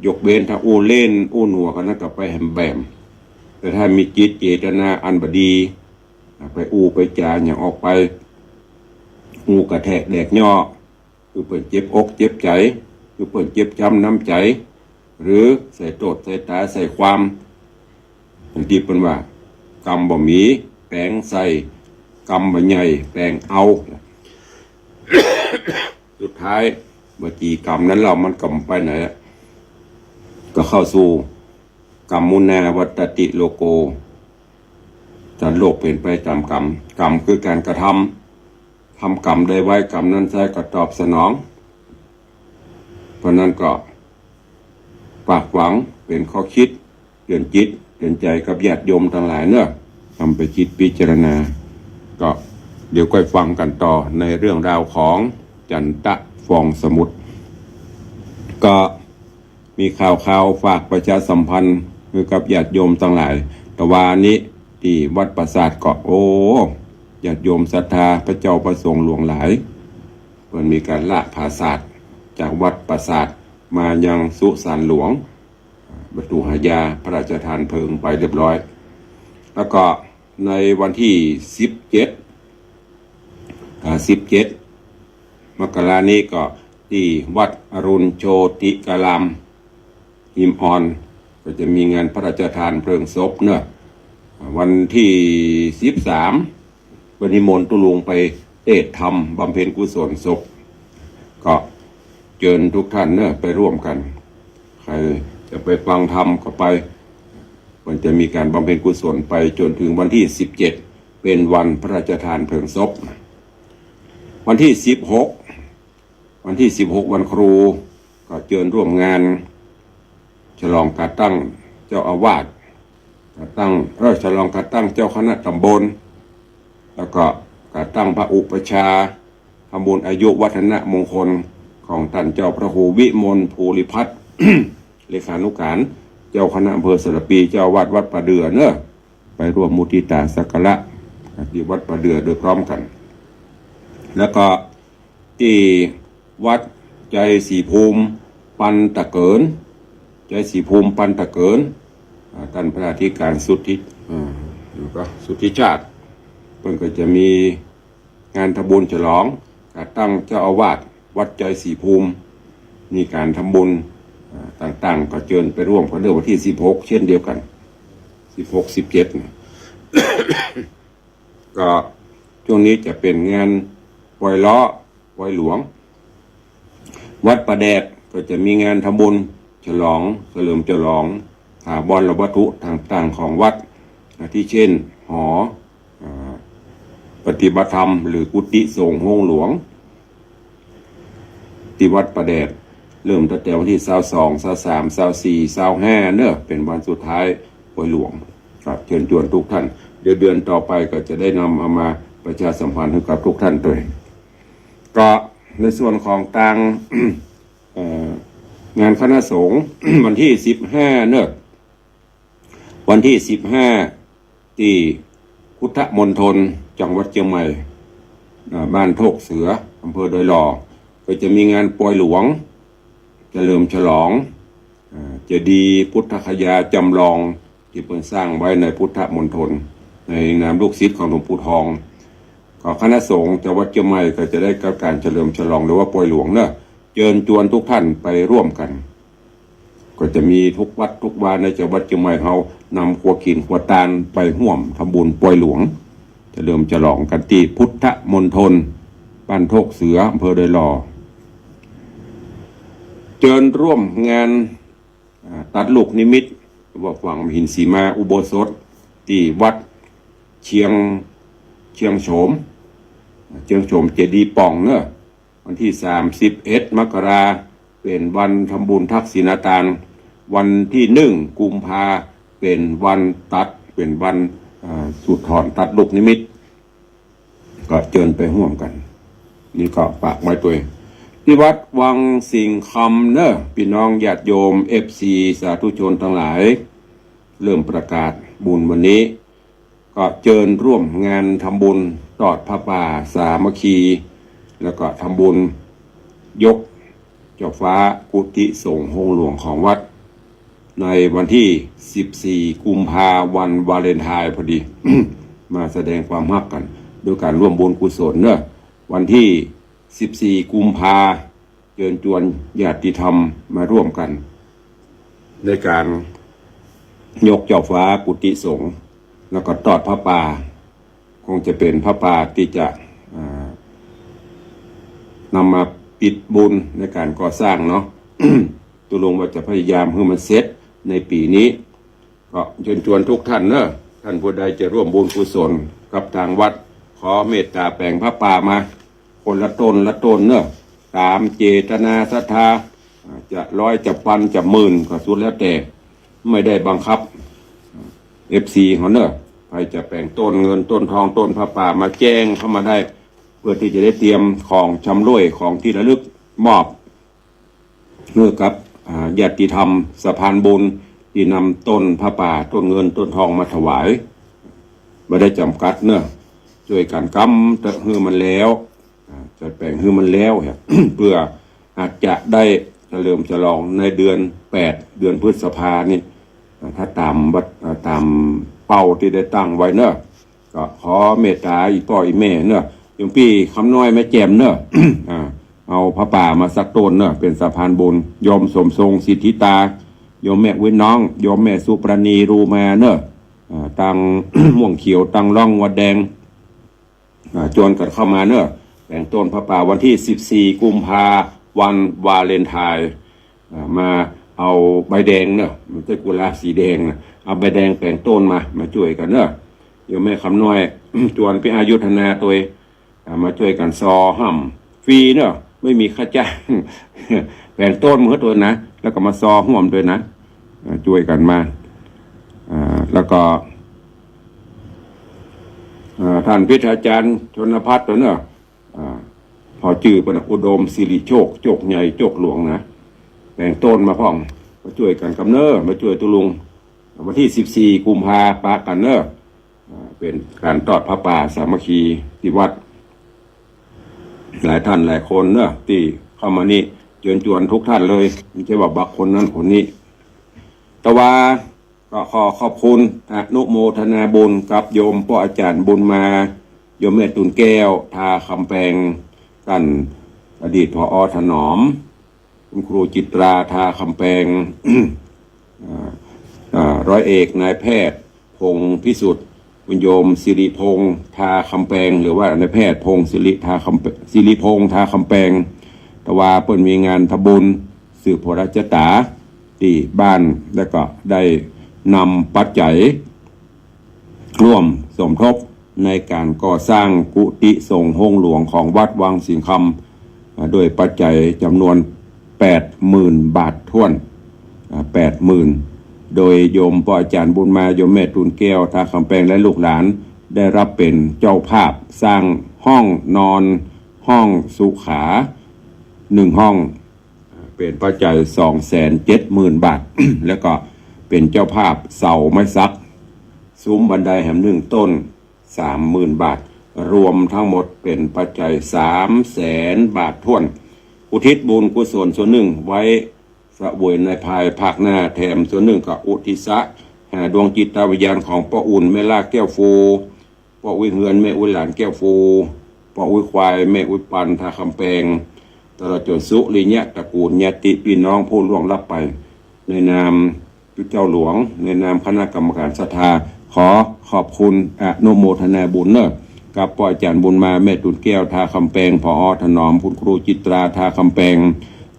ยกเว้นถ้าอู้เล่นอู้หนัวกั๋นนั้นก็ไปแหมแหม แต่ถ้ามีจิตเจตนาอันบ่ดี ไปอู้ไปจ๋าหยังออกไป อู้กระแทกแดกย่อ หื้อเปิ้นเจ็บอกเจ็บใจ๋ หื้อเปิ้นเจ็บจ๊ำน้ำใจ๋ หรือใส่โต้ษใส่ต๋าใส่ความ อย่างตี้เปิ้นว่า กรรมบ่มีแป๋งใส่ กรรมบ่ใหญ่แป๋งเอา สุดท้ายวจีกรรมนั้นเล่ามันก็บ่ไปไหนละ ก็เข้าสู่ กรรมมุนาวัตติโลโก สัตว์โลกเป๋นไปต๋ามกรรม กรรมคือก๋านกระทำ ทำกรรมใดไว้ กรรมนั้นไซร้ก็ตอบสนอง เพราะนั้นก็ฝากฝังเป๋นข้อคิดเตื๋อนจิตเตื๋อนใจ๋กับญาติโยมตังหลายเนาะ นำไปคิดพิจารณา ก็เดี๋ยวก้อยฟังกั๋นต่อในเรื่องราวของจันตะฟองสมุทร ก็ มีข่าวๆ ฝากประชาสัมพันธ์หื้อกับญาติโยมตังหลาย ตะวานี้ตี้วัดปราสาทก็ โอ้ ญาติโยมศรัทธาพระเจ้าพระสงฆ์หลวงหลาย เปิ้นมีก๋านละผาสาทจากวัดปราสาทมายังสุสานหลวง ประตูหายา พระราชทานเพลิงไปเรียบร้อย แล้วก็ในวันตี้สิบเจ็ด อ่า สิบเจ็ด มกรานี้ก็ตี้วัดอรุณโชติการาม หิมอ่อน ก็จะมีงานพระราชทานเพลิงศพเนาะ วันตี้สิบสาม เปิ้นนิมนต์ตุ๊ลุงไปเตสน์ธรรมบำเพ็ญกุศลศพ ก็เจิญทุกท่านเนาะไปร่วมกั๋น ใผจะไปฟังธรรมก็ไป เปิ้นจะมีก๋านบำเพ็ญกุศลไปจ๋นเถิงวันตี้สิบเจ็ด เป๋นวันพระราชทานเพลิงศพ วันตี้สิบหก วันตี้สิบหก วันครู ก็เจิญร่วมงานฉลองก๋าตั้งเจ้าอาวาส ก๋าตั้ง เออ ฉลองก๋าตั้งเจ้าคณะต๋ำบล แล้วก็ก๋าตั้งพระอุปัชฌาย์ ทำบุญอายุวัฒนมงคลของต้านเจ้าพระครูวิมลภูริพัฒน์ เลขานุก๋านเจ้าคณะอำเภอสารภี เจ้าอาวาสวัดป่าเดื่อเนาะ ไปร่วมมุทิตาสักการะตี้วัดป่าเดื่อโดยพร้อมกั๋น แล้วก็ตี้วัดชัยศรีภูมิปันตะเกิน ชัยศรีภูมิปันตะเกิน อ่า ต้านพระอธิการสุทธิ อ่า แล้วก็สุทธิชาติ เปิ้นก็จะมีงานทำบุญฉลองก๋าตั้งเจ้าอาวาสวัดชัยศรีภูมิ มีก๋านทำบุญ อ่า ต่างๆ ก็เจิญไปร่วมกั๋นเนาะ วันตี้สิบหก เช่นเดียวกั๋น สิบหก สิบเจ็ด เนี่ย ก็ช่วงนี้จะเป๋นงานปอยเลาะปอยหลวง วัดป่าแดดก็จะมีงานทำบุญฉลอง เฉลิมฉลองถาวรวัตถุต่างๆ ของวัด อาทิเช่น หอ อ่า ปฏิบัติธรรม หรือกุฏิสงฆ์โฮงหลวง ตี้วัดป่าแดด เริ่มตั้งแต่วันตี้ซาวสอง ซาวสาม ซาวสี่ ซาวห้า เนาะ เป๋นวันสุดท้ายปอยหลวง ครับ เจิญจวนทุกท่าน เดี๋ยวเดือนต่อไปก็จะได้นำเอามาประชาสัมพันธ์หื้อกับทุกท่านตวย ก็ในส่วนของตาง เอ่อ งานคณะสงฆ์ วันตี้สิบห้า เนาะ วันตี้สิบห้า ตี้พุทธมณฑลจังหวัดเจียงใหม่ อ่า บ้านโทกเสือ อำเภอดอยหล่อ ก็จะมีงานปอยหลวง เฉลิมฉลอง อ่า เจดีย์พุทธคยาจำลองตี้เปิ้นสร้างไว้ในพุทธมณฑล ในนามลูกศิษย์ของหลวงปู่ทอง ก็คณะสงฆ์จังหวัดเจียงใหม่ก็จะได้กับก๋านเฉลิมฉลองหรือว่าปอยหลวงเนาะ เจิญจวนทุกท่านไปร่วมกั๋น ก็จะมีทุกวัดทุกวาในจังหวัดเจียงใหม่เฮานำครัวกิ๋นครัวตานไปฮ่วมทำบุญปอยหลวง เฉลิมฉลองกั๋นตี้พุทธมณฑลบ้านโทกเสือ อำเภอดอยหล่อ เจิญร่วมงาน อ่า ตัดลูกนิมิต ว่าฝังหินสีมาอุโบสถ ตี้วัดเชียง เชียงโฉม เชียงโฉมเจดีย์ป่องเนาะ วันตี้สามสิบเอ็ด มกรา เป๋นวันทำบุญทักษิณาตาน วันตี้หนึ่ง กุมภา เป๋นวันตัด เป๋นวัน อ่า สูดถอนตัดลูกนิมิต ก็เจิญไปฮ่วมกั๋น นี่ก็ฝากไว้ตวย ตี้วัดวังสิงห์คำเนาะ ปี้น้องญาติโยม เอฟซี สาธุชนตังหลาย เริ่มประกาศบุญวันนี้ ก็เจิญร่วมงานทำบุญตอดผ้าป่าสามัคคี แล้วก็ทำบุญยกเจ้าฟ้ากุฏิสงฆ์โฮงหลวงของวัด ในวันตี้สิบสี่ กุมภา วันวาเลนไทน์พอดี มาแสดงความฮักกั๋น โดยก๋านร่วมบุญกุศลเนาะ วันตี้สิบสี่ กุมภา เจิญจวนญาติธรรมมาร่วมกั๋น ในก๋านยกเจ้าฟ้ากุฏิสงฆ์ แล้วก็ตอดผ้าป่า คงจะเป๋นผ้าป่าตี้จะ อ่า นำมาปิดบุญในก๋านก่อสร้างเนาะ ตุ๊ลุงว่าจะพยายามหื้อมันเสร็จในปี๋นี้ ก็เจิญจวนทุกท่านเนาะ ท่านผู้ใดจะร่วมบุญกุศลกับตางวัด ขอเมตต๋าแป๋งผ้าป่ามา คนละต้นละต้นเนาะ ต๋ามเจตนาศรัทธา อ่า จะร้อยจะปันจะหมื่นก็สุดแล้วแต่ ไม่ได้บังคับ เอฟซี เฮาเนาะ ใผจะแป๋งต้นเงินต้นทองต้นผ้าป่ามาแจ้งเข้ามาได้ เพื่อตี้จะได้เตรียมของชำร่วยของตี้ระลึกมอบ หื้อกับ อ่า ญาติธรรมสะพานบุญตี้นำต้นผ้าป่าต้นเงินต้นทองมาถวาย บ่ได้จ๋ำกัดเนาะ จ้วยกั๋นกำเต๊อะหื้อมันแล้ว อ่า จัดแป๋งหื้อมันแล้ว เปื้ออาจจะได้เฉลิมฉลองในเดือนแปด เดือนพฤษภานี่ อ่า ถ้าต๋ามวัต อ่า ต๋ามเป้าตี้ได้ตั้งไว้เนาะ ก็ขอเมตต๋าอี่ป้ออี่แม่เนาะ โยมปี้คำน้อยแม่แจ่มเนาะ อ่า เอาผ้าป่ามาสักต้นเนาะ เป๋นสะพานบุญ โยมสมทรง สิทธิตา โยมแม่อุ๊ยน้อง โยมแม่สุปราณี รูมาเนาะ อ่า ตางม่วงเขียว ตางร่องวัดแดง อ่า จวนกั๋นเข้ามาเนาะ แป๋งต้นผ้าป่าวันตี้สิบสี่กุมภา วันวาเลนไทน์ อ่า มาเอาใบแดงเนาะ บ่ใจ้กุหลาบสีแดงนะ เอาใบแดงแป๋งต้นมา มาจ้วยกั๋นเนาะ โยมแม่คำน้อย จวนปี้อายุธนาตวย อ่า มาจ้วยกั๋นซอห้ำฟรีเนาะ ไม่มีค่าจ้าง แป๋งต้นมาหื้อตวยนะ แล้วก็มาซอฮ่วมตวยนะ อ่า จ้วยกั๋นมา อ่า แล้วก็ อ่า ต้านพิทยาจารย์ชนพัฒน์ตวยเนาะ อ่า ผ่อจื้อเปิ้นน่ะ อุดมสิริโชค โชคใหญ่ โชคหลวงนะ แป๋งต้นมาพ่อง มาจ้วยกั๋นกำเนาะ มาจ้วยตุ๊ลุง วันตี้สิบสี่กุมภาปะกั๋นเนาะ อ่า เป๋นก๋านตอดผ้าป่าสามัคคีตี้วัด หลายต้านหลายคนเนาะ ตี้เข้ามานี่ เจิญจวนกู้ต้านเลย บ่ใจ้ว่าบักคนนั้นคนนี้ แต่ว่าก็ขอขอบคุณ อนุโมทนาบุญกับโยมป้ออาจ๋ารย์บุญมา โยมแม่ตูนแก้ว ทาคำแปง ต้านอดีต ผอ.ถนอม คุณครูจิตรา ทาคำแปง อ่า อ่า ร้อยเอกนายแพทย์พงษ์พิสุทธิ์ คุณโยมสิริพงษ์ ทาคำแปง หรือว่านายแพทย์พงษ์สิริ ทาคำแป- สิริพงษ์ ทาคำแปง แต่ว่าเปิ้นมีงานทำบุญสืบพระราชต๋าตี้บ้าน แล้วก็ได้นำปัจจัย ร่วมสมทบในก๋านก่อสร้างกุฏิสงฆ์โฮงหลวงของวัดวังสิงห์คำ อ่า ด้วยปัจจัยจ๋ำนวนแปดหมื่นบาทถ้วน อ่า แปดหมื่น โดยโยมป้ออาจ๋ารย์บุญมา โยมแม่ตูนแก้ว ทาคำแปง และลูกหลาน ได้ฮับเป๋นเจ้าภาพสร้างห้องนอน ห้องสุขา หนึ่งห้อง เป๋นปัจจัยสองแสนเจ็ดหมื่นบาท แล้วก็เป๋นเจ้าภาพเสาไม้สัก ซุ้มบันไดแหมหนึ่งต้น สามหมื่นบาท รวมทั้งหมดเป๋นปัจจัยสามแสนบาทถ้วน อุทิศบุญกุศลส่วนนึ่งไว้เสวยในภายภาคหน้า แถมส่วนนึ่งก็อุทิศหาดวงจิตวิญญาณของป้ออุ่น แม่ล่า แก้วฟู ป้ออุ๊ยเฮือน แม่อุ๊ยหลาน แก้วฟู ป้ออุ๊ยควาย แม่อุ๊ยปัน ทาคำแปง ตลอดจ๋นสุริยะตระกูลญาติปี้น้องผู้ล่วงลับไป ในนามเจ้าหลวง ในนามคณะกรรมการศรัทธา ขอขอบคุณอนุโมทนาบุญเนาะ กับป้ออาจ๋ารย์บุญมา แม่ตูนแก้ว ทาคำแปง ผอ.ถนอม คุณครูจิตรา ทาคำแปง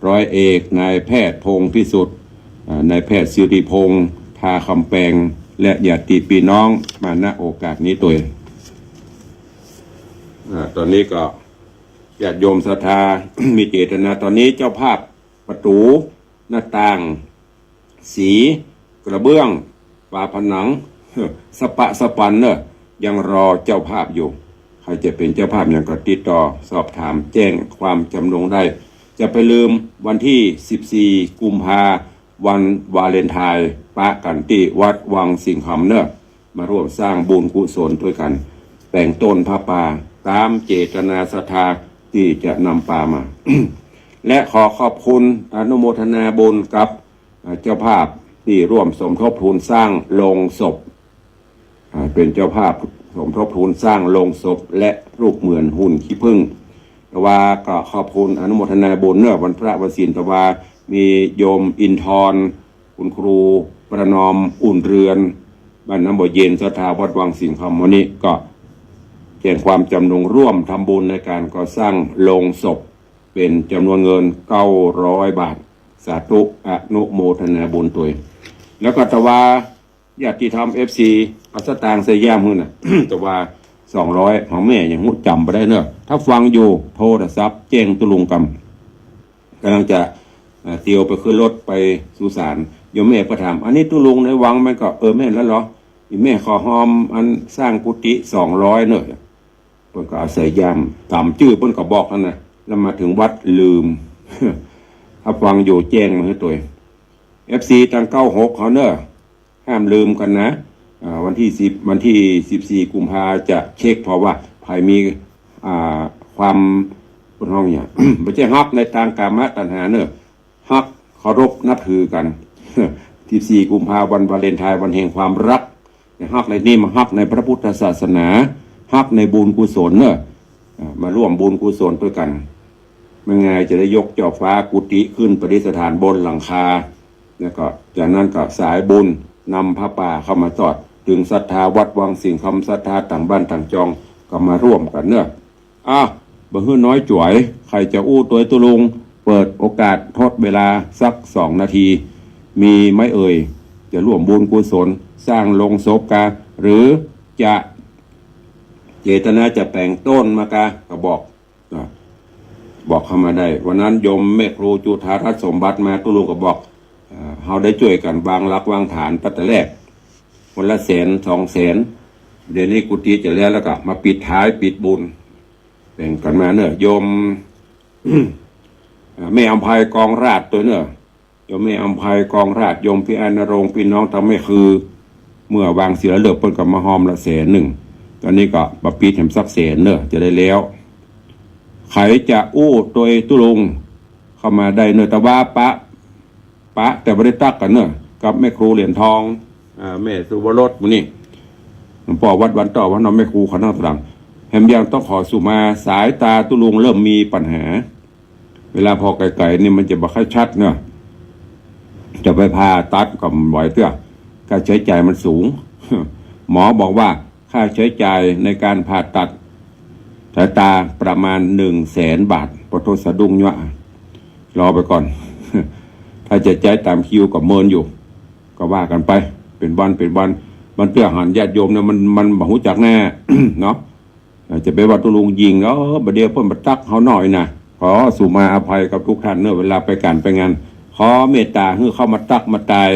ร้อยเอกนายแพทย์พงษ์พิสุทธิ์ อ่า นายแพทย์สิริพงษ์ ทาคำแปง และญาติปี้น้องมา ณ โอกาสนี้ตวย อ่า ต๋อนนี้ก็ญาติโยมศรัทธา มีเจตนา ต๋อนนี้เจ้าภาพประตู๋ หน้าต่าง สี กระเบื้อง ฝาผนัง สะปะสะปันเนาะ ยังรอเจ้าภาพอยู่ ใผจะเป๋นเจ้าภาพหยังก็ติดต่อสอบถามแจ้งความจ๋ำนงได้ จะไปลืมวันตี้สิบสี่กุมภา วันวาเลนไทน์ ปะกั๋นตี้วัดวังสิงห์คำเนาะ มาร่วมสร้างบุญกุศลตวยกั๋น แป๋งต้นผ้าป่าต๋ามเจตนาศรัทธาตี้จะนำปามา และขอขอบคุณอนุโมทนาบุญกับ อ่า เจ้าภาพตี้ร่วมสมทบทุนสร้างโลงศพ อ่า เป๋นเจ้าภาพสมทบทุนสร้างโลงศพและรูปเหมือนหุ่นขี้ผึ้ง แต่ว่าก็ขอบคุณอนุโมทนาบุญเนาะ วันพระวันศีล แต่ว่ามีโยมอินทร์ คุณครูประนอม อุ่นเรือน บ้านน้ำบ่อเย็น ศรัทธาวัดวังสิงห์คำ วันนี้ก็แจ้งความจ๋ำนงร่วมทำบุญในก๋านก่อสร้างโลงศพ เป๋นจ๋ำนวนเงินเก้าร้อยบาท สาธุ อนุโมทนาบุญตวย แล้วก็แต่ว่าญาติธรรม เอฟซี เอาสตางค์ใส่ย่ามหื้อน่ะ แต่ว่าสองร้อย ของแม่ยังฮู้จ๋ำบ่ได้เนาะ ถ้าฟังอยู่โทรศัพท์แจ้งตุ๊ลุงกำ ก่ำลังจะ เอ่อ เตียวไปขึ้นรถไปสุสาน โยมแม่ก็ถาม อันนี้ตุ๊ลุงในวังแม่นก่อ เออ แม่นแล้วเหรอ อี่แม่ขอฮอมอันสร้างกุฏิสองร้อยเนาะ เปิ้นก็เอาใส่ย่าม ต๋ามจื้อเปิ้นก็บอกหั้นน่ะ แล้วมาเถิงวัดลืม ถ้าฟังอยู่แจ้งมาหื้อตวย เอฟซี ตางเก้าหกเฮาเนาะ ห้ามลืมกั๋นนะ อ่า วันตี้สิบ วันตี้สิบสี่กุมภาจะเช็ค เพราะว่าไผ ใผมี อ่า ความ เปิ้นฮ้องหยัง บ่ใจ้ฮักในตางกามตัณหาเน่อ ฮักเคารพนับถือกั๋น สิบสี่กุมภาวันวาเลนไทน์ วันแห่งความฮัก ฮักในนี้มาฮักในพระพุทธศาสนา ฮักในบุญกุศลเน่อ อ่า มาร่วมบุญกุศลตวยกั๋น บ่าไงจะได้ยกจอฟ้ากุฏิขึ้นประดิษฐานบนหลังคา แล้วก็จากนั้นก็สายบุญนำผ้าป่าเข้ามาตอด ตึงศรัทธาวัดวังสิงห์คำ ศรัทธาต่างบ้านต่างจอง ก็มาร่วมกั๋นเน่อ อ่ะ บ่หื้อน้อยจ๋วย ใผจะอู้ตวยตุ๊ลุง เปิดโอกาสทดเวลาสักสองนาที มีไหมเอ่ย จะร่วมบุญกุศลสร้างโลงศพกา หรือจะเจตนาจะแป๋งต้นมากา ก็บอก อ่ะ บอกเข้ามาได้ วันนั้นโยมแม่ครูจุฑารัตน์สมบัติมา ตุ๊ลุงก็บอก อ่า เฮาได้จ้วยกั๋นวางหลักวางฐานตั้งแต่แรก คนละแสนสองแสน เดี๋ยวนี้กุฏิจะแล้ว แล้วก็มาปิดท้ายปิดบุญ แบ่งกั๋นมาเน่อ โยม อ่า แม่อำไพกองราชตวยเน่อ โยมแม่อำไพกองราช โยมปี้อ้ายณรงค์ ปี้น้องตางแม่คือ เมื่อวางศิลาฤกษ์เปิ้นก็มาฮอมละแสนนึ่ง ต๋อนนี้ก็มาปิดแหมสักแสนเน่อ จะได้แล้ว ใผจะอู้ตวยตุ๊ลุง เข้ามาได้เน่อ แต่ว่าปะ ปะ แต่บ่ได้ตั๊กกั๋นเน่อ กับแม่ครูเหรียญทอง อ่า แม่สุวรสหมู่นี้ หลวงป้อวัดวันเต้า วัดน้องแม่ครูเขานั่งตรัง แหมยังต้องขอสุมา สายตาตุ๊ลุงเริ่มมีปัญหา เวลาผ่อไก๋ๆ นี่มันจะบ่ค่อยชัดเน่อ จะไปผ่าตัดก็บ่ไหวเตื้อ ค่าใจ๊จ่ายมันสูง หมอบอกว่าค่าใจ๊จ่ายในก๋านผ่าตัดสายตาประมาณหนึ่งแสนบาท ปะโท สะดุ้งยั้ว รอไปก่อน ถ้าจะใจ๊ต๋ามคิวก็เมินอยู่ ก็ว่ากั๋นไป เป๋นวันเป๋นวัน บางเตื้อหันญาติโยมเนี่ยมัน มันบ่ฮู้จักหน้า เนาะ จะไปว่าตุ๊ลุงยิง เออ บ่าเดี่ยวเปิ้นมาตั๊กเฮาหน้อยนะ ขอสุมาอภัยกับทุกท่านเน่อ เวลาไปก๋านไปงาน ขอเมตต๋าหื้อเข้ามาตั๊กมาตาย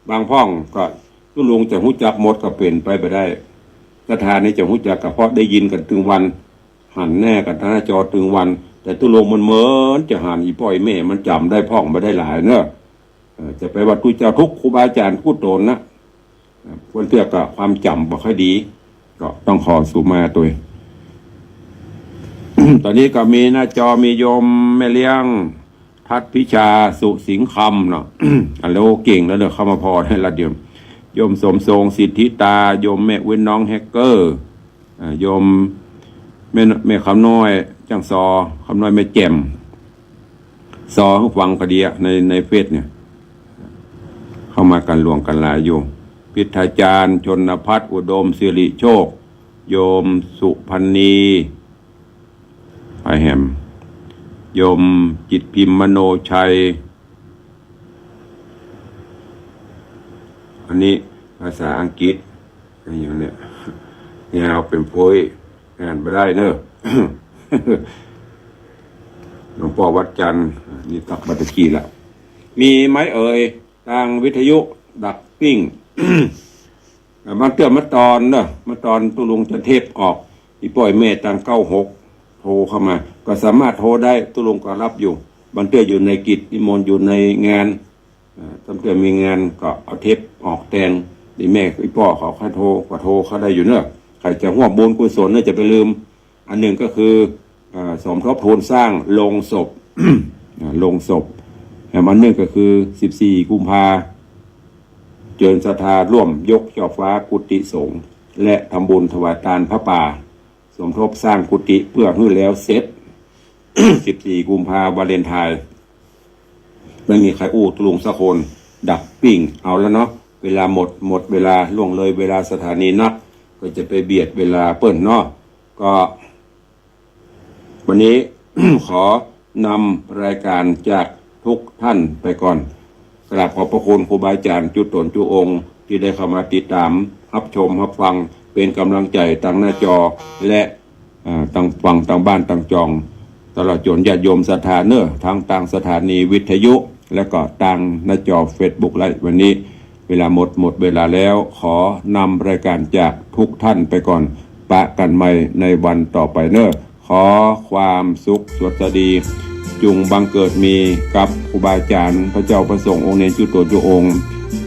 บางพ่องก็ตุ๊ลุงจะฮู้จักหมดก็เป๋นไปบ่ได้ ศรัทธานี่จะฮู้จักก็เพราะได้ยินกั๋นตึงวัน หันหน้ากั๋นตางหน้าจอตึงวัน แต่ตุ๊ลุงมันเหมือนจะหันอีป้ออีแม่ มันจ๋ำได้พ่องบ่ได้หลายเน่อ เอ่อ จะไปว่าตุ๊เจ้าตุ๊ก ครูบาอาจ๋ารย์กู้ต๋นนะ เปิ้นเตื้อก็ความจ๋ำบ่ค่อยดี ก็ต้องขอสุมาตวย ต๋อนนี้ก็มีหน้าจอมีโยมแม่เลี้ยง ทัศน์พิชา สุสิงห์คำเนาะ ฮัลโหล เก่งแล้วเน่อ เข้ามาผ่อได้ละเดี๋ยว โยมสมทรง สิทธิตา โยมแม่อุ๊ย น้องแฮกเกอร์ อ่า โยมแม่ แม่คำน้อย จ้างซอ คำน้อยแม่แจ่ม ซอหื้อฟังกะเดียใน ในเฟซเนี่ย เข้ามากั๋นหลวงกั๋นหลายอยู่ พิทยาจารย์ ชนพัฒน์ อุดม สิริโชค โยมสุพรรณี ไพแหม โยมจิตพิมพ์ มโนชัย อันนี้ภาษาอังกฤษ อย่างเนี้ย ยาวเป๋นโพย อ่านบ่ได้เน่อ หลวงป้อวัดจันทร์ นี่ตักบาตรตะกี้ละ มีไหมเอ่ย ตางวิทยุดักปิ้ง อ่า บางเตื้อมาตอนเน่อ มาตอนตุ๊ลุงจะเทปออก อีป้ออีแม่ตางเก้าหก โทรเข้ามา ก็สามารถโทรได้ ตุ๊ลุงก็ฮับอยู่ บางเตื้ออยู่ในกิจนิมนต์ อยู่ในงาน อ่า บางเตื้อมีงานก็เอาเทปออกแตน อีแม่อีป้อเขาค่อยโทร ก็โทรเข้าได้อยู่เน่อ ใผจะฮ่วมบุญกุศลเน่อ จะบ่าลืม อันนึ่งก็คือ อ่า สมทบทุนสร้างโลงศพ อ่า โลงศพ แหมอันนึ่งก็คือ สิบสี่กุมภา เจิญศรัทธาร่วมยกจอฟ้ากุฏิสงฆ์ และทำบุญถวายตานผ้าป่า สมทบสร้างกุฏิเปื้อหื้อแล้วเสร็จ สิบสี่กุมภาวาเลนไทน์ บ่มีใผอู้ตุ๊ลุงสักคน ดักปิ้ง เอาละเนาะ เวลาหมด หมดเวลา ล่วงเลยเวลาสถานีนัก ก็จะไปเบียดเวลาเปิ้นเนาะ ก็ วันนี้ ขอนำรายการจากทุกท่านไปก่อน กราบขอบพระคุณครูบาอาจ๋ารย์จุ๊ต๋นจุ๊องค์ ตี้ได้เข้ามาติดต๋าม ฮับชม ฮับฟัง เป๋นก๋ำลังใจ๋ตางหน้าจอ และ อ่า ตางฟังตางบ้านตางจอง ตลอดจ๋นญาติโยมศรัทธาเน่อ ตังตางสถานีวิทยุ และก็ตางหน้าจอเฟซบุ๊กไลฟ์ วันนี้ เวลาหมด หมดเวลาแล้ว ขอนำรายการจากทุกท่านไปก่อน ปะกั๋นใหม่ในวันต่อไปเน่อ ขอความสุขสวัสดี จุ่งบังเกิดมีกับครูบาอาจ๋ารย์ พระเจ้าพระสงฆ์องค์เณรจุ๊ต๋นจุ๊องค์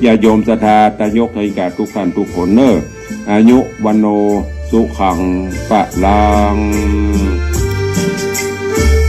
ญาติโยมศรัทธาตายกทยกาทุกท่านทุกคนเน่อ อายุ วัณโณ สุขัง พลัง